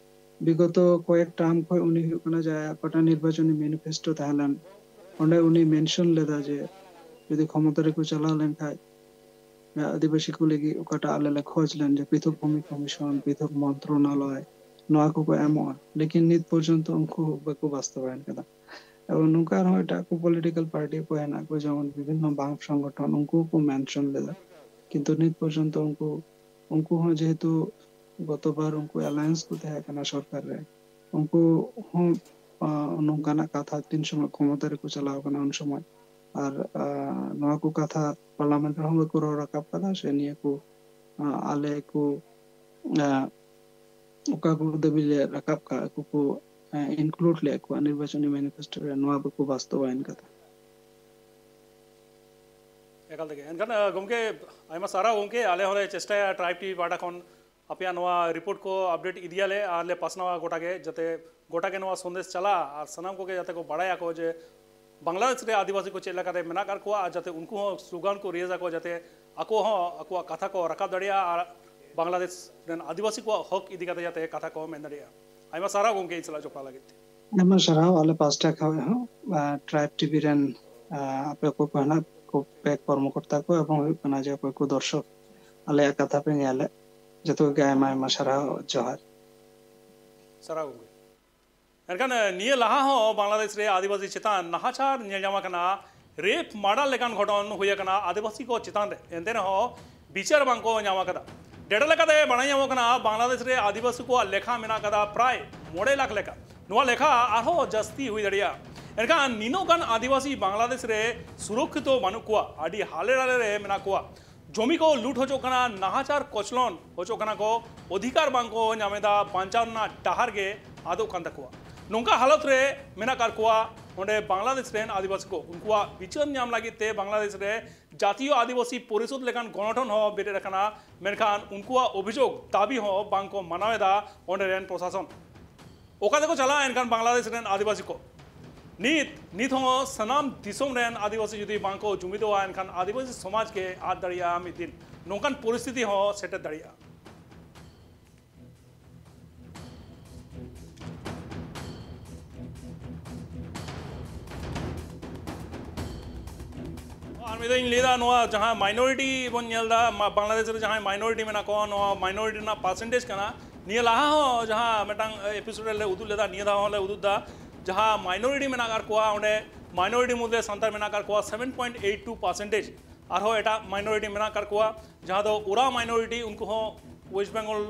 ᱵᱤᱜᱚᱛᱚ ᱠᱚᱭᱮᱠ ᱴᱟᱨᱢ ᱠᱷᱚᱱ ᱩᱱᱤ ᱦᱩᱭᱩᱜ ᱠᱟᱱᱟ ᱡᱟᱦᱟᱸᱭᱟᱜ ᱚᱠᱟᱴᱟᱜ ᱱᱤᱨᱵᱟᱪᱚᱱᱤ ᱢᱮᱱᱤᱯᱷᱮᱥᱴᱳ ᱛᱟᱦᱮᱸ ᱞᱮᱱ, ᱚᱸᱰᱮ ᱩᱱᱤ ᱢᱮᱱᱥᱚᱱ ᱞᱮᱫᱟ ᱡᱮ ᱡᱩᱫᱤ ᱠᱷᱚᱢᱚᱛᱟ ᱨᱮᱠᱚ ᱪᱟᱞᱟᱣ ᱞᱮᱱᱠᱷᱟᱱ ᱟᱹᱫᱤᱵᱟᱹᱥᱤ ᱠᱚ ᱞᱟᱹᱜᱤᱫ ᱚᱠᱟᱴᱟᱜ ᱟᱞᱮ ᱞᱮ ᱠᱷᱚᱡᱽ ᱞᱮᱱ ᱡᱮ ᱯᱨᱤᱛᱷᱚᱠ ᱵᱷᱩᱢᱤ ᱠᱚᱢᱤᱥᱚᱱ, ᱯᱨᱤᱛᱷᱚᱠ ᱢᱚᱱᱛᱨᱚᱱᱟᱞᱚᱭ, ᱱᱚᱣᱟ ᱠᱚᱠᱚ ᱮᱢᱚᱜᱼᱟ, ᱞᱮᱠᱤᱱ ᱱᱤᱛ ᱯᱚᱨᱡᱚᱱᱛᱚ ᱩᱱᱠᱩ ᱵᱟᱠᱚ ᱵᱟᱥᱛᱚᱵᱟᱭᱚᱱ ᱠᱟᱫᱟ᱾ ᱮᱵᱚᱝ ᱱᱚᱝᱠᱟ ᱟᱨᱦᱚᱸ ᱮᱴᱟᱜ ᱠᱚ ᱯᱚᱞᱤᱴᱤᱠᱟᱞ ᱯᱟᱨᱴᱤ ᱠᱚ ᱦᱮᱱᱟᱜ ᱠᱚ, ᱡᱮᱢᱚᱱ ᱵᱤᱵᱷᱤᱱᱱᱚ ᱵᱟᱝ ᱥᱚᱝᱜᱚᱴᱷᱚᱱ, ᱩᱱᱠᱩ ᱠᱚ ᱢᱮᱱᱥᱚᱱ ᱞᱮᱫᱟ, ᱠᱤᱱᱛᱩ ᱱᱤᱛ ᱯᱚᱨᱡᱚᱱᱛᱚ ᱩᱱᱠᱩ ᱩᱱᱠᱩ ᱦᱚᱸ ᱡᱮᱦᱮᱛᱩ ᱜᱚᱛᱚᱵᱟᱨ ᱩᱱᱠᱩ ᱮᱞᱟᱭᱮᱱᱥ ᱠᱚ ᱛᱟᱦᱮᱸ ᱠᱟᱱᱟ ᱥᱚᱨᱠᱟᱨ ᱨᱮ, ᱩᱱᱠᱩ ᱦᱚᱸ ᱟᱸ, ᱱᱚᱝᱠᱟᱱᱟᱜ ᱠᱟᱛᱷᱟ ᱛᱤᱱ ᱥᱚᱢᱚᱭ ᱠᱷᱚᱢᱚᱛᱟ ᱨᱮᱠᱚ ᱪᱟᱞᱟᱣ ᱠᱟᱱᱟ ᱩᱱ ᱥᱚᱢᱚᱭ ᱟᱨ ᱟᱸ, ᱱᱚᱣᱟ ᱠᱚ ᱠᱟᱛᱷᱟ ᱯᱟᱨᱞᱟᱢᱮᱱᱴ ᱨᱮᱦᱚᱸ ᱵᱟᱠᱚ ᱨᱚᱲ ᱨᱟᱠᱟᱵ ᱠᱟᱫᱟ ᱥᱮ ᱱᱤᱭᱟᱹ ᱠᱚ ᱟᱸ, ᱟᱞᱮ ᱠᱚ ᱟᱸ, ᱚᱠᱟ ᱠᱚ ᱫᱟᱹᱵᱤ ᱞᱮ ᱨᱟᱠᱟᱵ ᱠᱟᱜ ᱟᱠᱚ ᱠᱚ ᱤᱱᱠᱞᱩᱰ ᱞᱮᱫ ᱠᱚᱣᱟ ᱱᱤᱨᱵᱟᱪᱚᱱᱤ ᱢᱮᱱᱤᱯᱷᱮᱥᱴᱳ ᱨᱮ, ᱱᱚᱣᱟ ᱵᱟᱠᱚ ᱵᱟᱥᱛᱚᱵᱟᱭᱚᱱ ᱠᱟᱫᱟ᱾ ᱮᱠᱟᱞ ᱛᱮᱜᱮ᱾ ᱮᱱᱠᱷᱟᱱ ᱟᱸ, ᱜᱚᱢᱠᱮ, ᱟᱭᱢᱟ ᱥᱟᱨᱦᱟᱣ ᱜᱚᱢᱠᱮ᱾ ᱟᱞᱮ ᱦᱚᱸᱞᱮ ᱪᱮᱥᱴᱟᱭᱟ ᱴᱨᱟᱭᱤᱵᱽ ᱴᱤᱵᱷᱤ ᱯᱟᱦᱴᱟ ᱠᱷᱚᱱ ᱟᱯᱮᱭᱟᱜ ᱱᱚᱣᱟ ᱨᱤᱯᱳᱨᱴ ᱠᱚ ᱟᱯᱰᱮᱴ ᱤᱫᱤᱭᱟᱞᱮ ᱟᱨ ᱞᱮ ᱯᱟᱥᱱᱟᱣᱟ ᱜᱚᱴᱟ ᱜᱮ, ᱡᱟᱛᱮ ᱜᱚᱴᱟ ᱜᱮ ᱱᱚᱣᱟ ᱥᱚᱱᱫᱮᱥ ᱪᱟᱞᱟᱜᱼᱟ ᱟᱨ ᱥᱟᱱᱟᱢ ᱠᱚᱜᱮ ᱡᱟᱛᱮ ᱠᱚ ᱵᱟᱲᱟᱭᱟᱠᱚ ᱡᱮ ᱵᱟᱝᱞᱟᱫᱮᱥ ᱨᱮ ᱟᱹᱫᱤᱵᱟᱹᱥᱤ ᱠᱚ ᱪᱮᱫ ᱞᱮᱠᱟᱛᱮ ᱢᱮᱱᱟᱜ ᱟᱠᱟᱫ ᱠᱚᱣᱟ ᱟᱨ ᱡᱟᱛᱮ ᱩᱱᱠᱩ ᱦᱚᱸ ᱥᱞᱳᱜᱟᱱ ᱠᱚ ᱨᱮᱡᱽ ᱟᱠᱚ, ᱡᱟᱛᱮ ᱟᱠᱚ ᱦᱚᱸ ᱟᱠᱚᱣᱟᱜ ᱠᱟᱛᱷᱟ ᱠᱚ ᱨᱟᱠᱟᱵ ᱫᱟᱲᱮᱭᱟᱜᱼᱟ ᱟᱨ ᱵᱟᱝᱞᱟᱫᱮᱥ ᱨᱮᱱ ᱟᱹᱫᱤᱵᱟᱹᱥᱤ ᱠᱚᱣᱟᱜ ᱦᱚᱠ ᱤᱫᱤ ᱠᱟᱛᱮ ᱡᱟᱛᱮ ᱠᱟᱛᱷᱟ ᱠᱚ ᱢᱮᱱ ᱫᱟᱲᱮᱭᱟᱜᱼᱟ᱾ ᱟᱭᱢᱟ ᱥᱟᱨᱦᱟᱣ ᱜᱚᱢᱠᱮ ᱤᱧ ᱥᱟᱞᱟᱜ ᱡᱚᱯᱲᱟᱣ ᱞᱟᱹᱜᱤᱫ ᱛᱮ᱾ ᱟᱭᱢᱟ ᱥᱟᱨᱦᱟᱣ ᱟᱞᱮ ᱯᱟᱥᱴᱟ ᱠᱷᱚᱱ ᱦᱚᱸ, ᱟᱨ ᱴᱨᱟᱭᱤᱵᱽ ᱴᱤᱵᱷᱤ ᱨᱮᱱ ᱟᱸ, ᱟᱯᱮ ᱚᱠᱚᱭ ᱠᱚ ᱦᱮᱱᱟᱜ ᱠᱚ ᱯᱮ ᱠᱚᱨᱢᱚᱠᱚᱨᱛᱟ ᱠᱚ ᱮᱵᱚᱝ ᱦᱩᱭᱩᱜ ᱠᱟᱱᱟ ᱡᱮ ᱚᱠᱚᱭ ᱠᱚ ᱫᱚᱨᱥᱚᱠ ᱟᱞᱮᱭᱟᱜ ᱠᱟᱛᱷᱟ ᱯᱮ ᱧᱮᱞᱮᱫ, ᱡᱚᱛᱚ ᱠᱚᱜᱮ ᱟᱭᱢᱟ ᱟᱭᱢᱟ ᱥᱟᱨᱦᱟᱣ, ᱡᱚᱦᱟᱨ᱾ ᱥᱟᱨᱦᱟᱣ ᱜᱚᱢᱠᱮ᱾ ᱮᱱᱠᱷᱟᱱ ᱱᱤᱭᱟᱹ ᱞᱟᱦᱟ ᱦᱚᱸ ᱵᱟᱝᱞᱟᱫᱮᱥ ᱨᱮ ᱟᱹᱫᱤᱵᱟᱹᱥᱤ ᱪᱮᱛᱟᱱ ᱱᱟᱦᱟᱪᱟᱨ ᱧᱮᱞ ᱧᱟᱢ ᱟᱠᱟᱱᱟ, ᱨᱮᱯ ᱢᱟᱨᱰᱟᱨ ᱞᱮᱠᱟᱱ ᱜᱷᱚᱴᱚᱱ ᱦᱩᱭ ᱟᱠᱟᱱᱟ ᱟᱹᱫᱤᱵᱟᱹᱥᱤ ᱠᱚ ᱪᱮᱛᱟᱱ ᱨᱮ, ᱮᱱᱛᱮ ᱨᱮᱦᱚᱸ ᱵᱤᱪᱟᱹᱨ ᱵᱟᱝ ᱠᱚ ᱧᱟᱢ ᱟᱠᱟᱫᱟ᱾ ᱰᱮᱴᱟ ᱞᱮᱠᱟᱛᱮ ᱵᱟᱲᱟᱭ ᱧᱟᱢᱚᱜ ᱠᱟᱱᱟ, ᱵᱟᱝᱞᱟᱫᱮᱥ ᱨᱮ ᱟᱹᱫᱤᱵᱟᱹᱥᱤ ᱠᱚᱣᱟᱜ ᱞᱮᱠᱷᱟ ᱢᱮᱱᱟᱜ ᱟᱠᱟᱫᱟ ᱯᱨᱟᱭ ᱢᱚᱬᱮ ᱞᱟᱠᱷ ᱞᱮᱠᱟ᱾ ᱱᱚᱣᱟ ᱞᱮᱠᱷᱟ ᱟᱨᱦᱚᱸ ᱡᱟᱹᱥᱛᱤ ᱦᱩᱭ ᱫᱟᱲᱮᱭᱟᱜᱼᱟ᱾ ᱮᱱᱠᱷᱟᱱ ᱱᱤᱱᱟᱹᱜ ᱜᱟᱱ ᱟᱹᱫᱤᱵᱟᱹᱥᱤ ᱵᱟᱝᱞᱟᱫᱮᱥ ᱨᱮ ᱥᱩᱨᱚᱠᱠᱷᱤᱛᱚ ᱵᱟᱹᱱᱩᱜ ᱠᱚᱣᱟ, ᱟᱹᱰᱤ ᱦᱟᱞᱮ ᱰᱟᱞᱮ ᱨᱮ ᱢᱮᱱᱟᱜ ᱠᱚᱣᱟ᱾ ᱡᱚᱢᱤ ᱠᱚ ᱞᱩᱴ ᱦᱚᱪᱚᱜ ᱠᱟᱱᱟ, ᱱᱟᱦᱟᱪᱟᱨ ᱠᱚᱪᱞᱚᱱ ᱦᱚᱪᱚᱜ ᱠᱟᱱᱟ ᱠᱚ, ᱚᱫᱷᱤᱠᱟᱨ ᱵᱟᱝ ᱠᱚ ᱧᱟᱢ ᱮᱫᱟ, ᱵᱟᱧᱪᱟᱣ ᱨᱮᱱᱟᱜ ᱰᱟᱦᱟᱨ ᱜᱮ ᱟᱫᱚᱜ ᱠᱟᱱ ᱛᱟᱠᱚᱣᱟ᱾ ᱱᱚᱝᱠᱟ ᱦᱟᱞᱚᱛ ᱨᱮ ᱢᱮᱱᱟᱜ ᱟᱠᱟᱫ ᱠᱚᱣᱟ ᱚᱸᱰᱮ ᱵᱟᱝᱞᱟᱫᱮᱥ ᱨᱮᱱ ᱟᱹᱫᱤᱵᱟᱹᱥᱤ ᱠᱚ᱾ ᱩᱱᱠᱩᱣᱟᱜ ᱵᱤᱪᱟᱹᱨ ᱧᱟᱢ ᱞᱟᱹᱜᱤᱫ ᱛᱮ ᱵᱟᱝᱞᱟᱫᱮᱥ ᱨᱮ ᱡᱟᱛᱤᱭᱚ ᱟᱹᱫᱤᱵᱟᱹᱥᱤ ᱯᱚᱨᱤᱥᱚᱫᱽ ᱞᱮᱠᱟᱱ ᱜᱚᱱᱚᱴᱷᱚᱱ ᱦᱚᱸ ᱵᱮᱨᱮᱫ ᱟᱠᱟᱱᱟ, ᱢᱮᱱᱠᱷᱟᱱ ᱩᱱᱠᱩᱣᱟᱜ ᱚᱵᱷᱤᱡᱳᱜᱽ ᱫᱟᱹᱵᱤ ᱦᱚᱸ ᱵᱟᱝ ᱠᱚ ᱢᱟᱱᱟᱣ ᱮᱫᱟ ᱚᱸᱰᱮ ᱨᱮᱱ ᱯᱨᱚᱥᱟᱥᱚᱱ᱾ ᱚᱠᱟ ᱛᱮᱠᱚ ᱪᱟᱞᱟᱜᱼᱟ ᱮᱱᱠᱷᱟᱱ ᱵᱟᱝᱞᱟᱫᱮᱥ ᱨᱮᱱ ᱟᱹᱫᱤᱵᱟᱹᱥᱤ ᱠᱚ? ᱱᱤᱛ ᱱᱤᱛ ᱦᱚᱸ ᱥᱟᱱᱟᱢ ᱫᱤᱥᱚᱢ ᱨᱮᱱ ᱟᱹᱫᱤᱵᱟᱹᱥᱤ ᱡᱩᱫᱤ ᱵᱟᱝ ᱠᱚ ᱡᱩᱢᱤᱫᱚᱜᱼᱟ, ᱮᱱᱠᱷᱟᱱ ᱟᱹᱫᱤᱵᱟᱹᱥᱤ ᱥᱚᱢᱟᱡᱽ ᱜᱮ ᱟᱫ ᱫᱟᱲᱮᱭᱟᱜᱼᱟ᱾ ᱢᱤᱫ ᱫᱤᱱ ᱱᱚᱝᱠᱟᱱ ᱯᱚᱨᱤᱥᱛᱷᱤᱛᱤ ᱦᱚᱸ ᱥᱮᱴᱮᱨ ᱫᱟᱲᱮᱭᱟᱜᱼᱟ᱾ ᱟᱨ ᱢᱤᱫ ᱫᱷᱟᱣ ᱤᱧ ᱞᱟᱹᱭᱫᱟ, ᱱᱚᱣᱟ ᱡᱟᱦᱟᱸ ᱢᱟᱭᱱᱚᱨᱤᱴᱤ ᱵᱚᱱ ᱧᱮᱞ ᱮᱫᱟ, ᱢᱟ-, ᱵᱟᱝᱞᱟᱫᱮᱥ ᱨᱮ ᱡᱟᱦᱟᱸᱭ ᱢᱟᱭᱱᱚᱨᱤᱴᱤ ᱢᱮᱱᱟᱜ ᱠᱚᱣᱟ, ᱱᱚᱣᱟ ᱢᱟᱭᱱᱚᱨᱤᱴᱤ ᱨᱮᱱᱟᱜ ᱯᱟᱨᱥᱮᱱᱴᱮᱡᱽ ᱠᱟᱱᱟ᱾ ᱱᱤᱭᱟᱹ ᱞᱟᱦᱟ ᱦᱚᱸ ᱡᱟᱦᱟᱸ ᱢᱤᱫᱴᱟᱝ ᱮᱯᱤᱥᱳᱰ ᱨᱮᱞᱮ ᱩᱫᱩᱜ ᱞᱮᱫᱟ, ᱱᱤᱭᱟᱹ ᱫᱷᱟᱣ ᱦᱚᱸᱞᱮ ᱩᱫᱩᱜ ᱮᱫᱟ, ᱡᱟᱦᱟᱸ ᱢᱟᱭᱱᱚᱨᱤᱴᱤ ᱢᱮᱱᱟᱜ ᱟᱠᱟᱫ ᱠᱚᱣᱟ, ᱚᱸᱰᱮ ᱢᱟᱭᱱᱚᱨᱤᱴᱤ ᱢᱩᱫᱽᱨᱮ ᱥᱟᱱᱛᱟᱲ ᱢᱮᱱᱟᱜ ᱟᱠᱟᱫ ᱠᱚᱣᱟ seven point eight two percentage. ᱟᱨᱦᱚᱸ ᱮᱴᱟᱜ ᱢᱟᱭᱱᱚᱨᱤᱴᱤ ᱢᱮᱱᱟᱜ ᱟᱠᱟᱫ ᱠᱚᱣᱟ, ᱡᱟᱦᱟᱸ ᱫᱚ ᱳᱨᱟᱣ ᱢᱟᱭᱱᱚᱨᱤᱴᱤ, ᱩᱱᱠᱩ ᱦᱚᱸ ᱳᱭᱮᱥᱴ ᱵᱮᱝᱜᱚᱞ,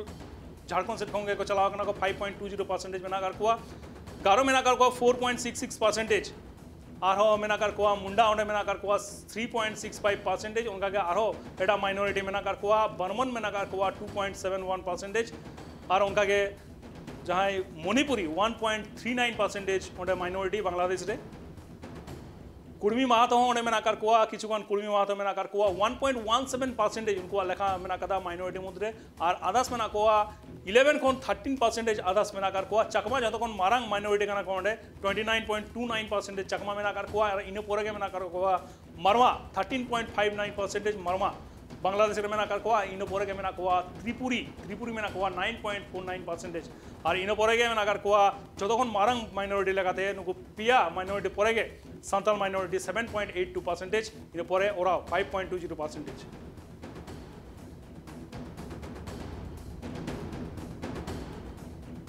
ᱡᱷᱟᱲᱠᱷᱚᱸᱰ ᱥᱮᱫ ᱠᱷᱚᱱ ᱜᱮᱠᱚ ᱪᱟᱞᱟᱣ ᱠᱟᱱᱟ ᱠᱚ, five point two zero percentage ᱢᱮᱱᱟᱜ ᱟᱠᱟᱫ ᱠᱚᱣᱟ᱾ ᱜᱟᱨᱚ ᱢᱮᱱᱟᱜ ᱟᱠᱟᱫ ᱠᱚᱣᱟ four point six six percentage. ᱟᱨᱦᱚᱸ ᱢᱮᱱᱟᱜ ᱟᱠᱟᱫ ᱠᱚᱣᱟ ᱢᱩᱱᱰᱟ, ᱚᱸᱰᱮ ᱢᱮᱱᱟᱜ ᱟᱠᱟᱫ ᱠᱚᱣᱟ three point six five percentage. ᱚᱱᱠᱟᱜᱮ ᱟᱨᱦᱚᱸ ᱮᱴᱟᱜ ᱢᱟᱭᱱᱚᱨᱤᱴᱤ ᱢᱮᱱᱟᱜ ᱟᱠᱟᱫ ᱠᱚᱣᱟ, ᱵᱟᱨᱢᱚᱱ ᱢᱮᱱᱟᱜ ᱟᱠᱟᱫ ᱠᱚᱣᱟ two point seven one percentage. ᱟᱨ ᱚᱱᱠᱟᱜᱮ ᱡᱟᱦᱟᱸᱭ Manipuri, one point three nine percentage ᱚᱸᱰᱮ ᱢᱟᱭᱱᱚᱨᱤᱴᱤ ᱵᱟᱝᱞᱟᱫᱮᱥ ᱨᱮ᱾ ᱠᱩᱲᱢᱤ ᱢᱟᱦᱟᱛᱚ ᱦᱚᱸ ᱚᱸᱰᱮ ᱢᱮᱱᱟᱜ ᱟᱠᱟᱫ ᱠᱚᱣᱟ, ᱠᱤᱪᱷᱩᱜᱟᱱ ᱠᱩᱲᱢᱤ ᱢᱟᱦᱟᱛᱚ ᱢᱮᱱᱟᱜ ᱟᱠᱟᱫ ᱠᱚᱣᱟ, one point one seven percentage ᱩᱱᱠᱩᱣᱟᱜ ᱞᱮᱠᱷᱟ ᱢᱮᱱᱟᱜ ᱟᱠᱟᱫᱟ ᱢᱟᱭᱱᱚᱨᱤᱴᱤ ᱢᱩᱫᱽᱨᱮ᱾ ᱟᱨ ᱟᱫᱟᱨᱥ ᱢᱮᱱᱟᱜ ᱠᱚᱣᱟ ᱤᱞᱮᱵᱷᱮᱱ ᱠᱷᱚᱱ ᱛᱷᱟᱨᱴᱤᱱ ᱯᱟᱨᱥᱮᱱᱴᱮᱡᱽ ᱟᱫᱟᱨᱥ ᱢᱮᱱᱟᱜ ᱟᱠᱟᱫ ᱠᱚᱣᱟ᱾ ᱪᱟᱠᱢᱟ ᱡᱚᱛᱚ ᱠᱷᱚᱱ ᱢᱟᱨᱟᱝ ᱢᱟᱭᱱᱚᱨᱤᱴᱤ ᱠᱟᱱᱟ ᱠᱚ ᱚᱸᱰᱮ, twenty nine point two nine percentage ᱪᱟᱠᱢᱟ ᱢᱮᱱᱟᱜ ᱟᱠᱟᱫ ᱠᱚᱣᱟ᱾ ᱟᱨ ᱤᱱᱟᱹ ᱯᱚᱨᱮ ᱜᱮ ᱢᱮᱱᱟᱜ ᱟᱠᱟᱫ ᱠᱚᱣᱟ ᱢᱟᱨᱣᱟ, thirteen point five nine percentage ᱢᱟᱨᱣᱟ ᱵᱟᱝᱞᱟᱫᱮᱥ ᱨᱮ ᱢᱮᱱᱟᱜ ᱟᱠᱟᱫ ᱠᱚᱣᱟ᱾ ᱤᱱᱟᱹ ᱯᱚᱨᱮ ᱜᱮ ᱢᱮᱱᱟᱜ ᱠᱚᱣᱟ ᱛᱨᱤᱯᱩᱨᱤ, ᱛᱨᱤᱯᱩᱨᱤ ᱢᱮᱱᱟᱜ ᱠᱚᱣᱟ nine point four nine percentage. ᱟᱨ ᱤᱱᱟᱹ ᱯᱚᱨᱮ ᱜᱮ ᱢᱮᱱᱟᱜ ᱟᱠᱟᱫ ᱠᱚᱣᱟ ᱡᱚᱛᱚ ᱠᱷᱚᱱ ᱢᱟᱨᱟᱝ ᱢᱟᱭᱱᱚᱨᱤᱴᱤ ᱞᱮᱠᱟᱛᱮ ᱱᱩᱠᱩ ᱯᱮᱭᱟ ᱢᱟᱭᱱᱚᱨᱤᱴᱤ ᱯᱚᱨᱮ ᱜᱮ Santal minority seven point eight two percentage, ᱤᱱᱟᱹ ᱯᱚᱨᱮ Oraon five point two zero percentage.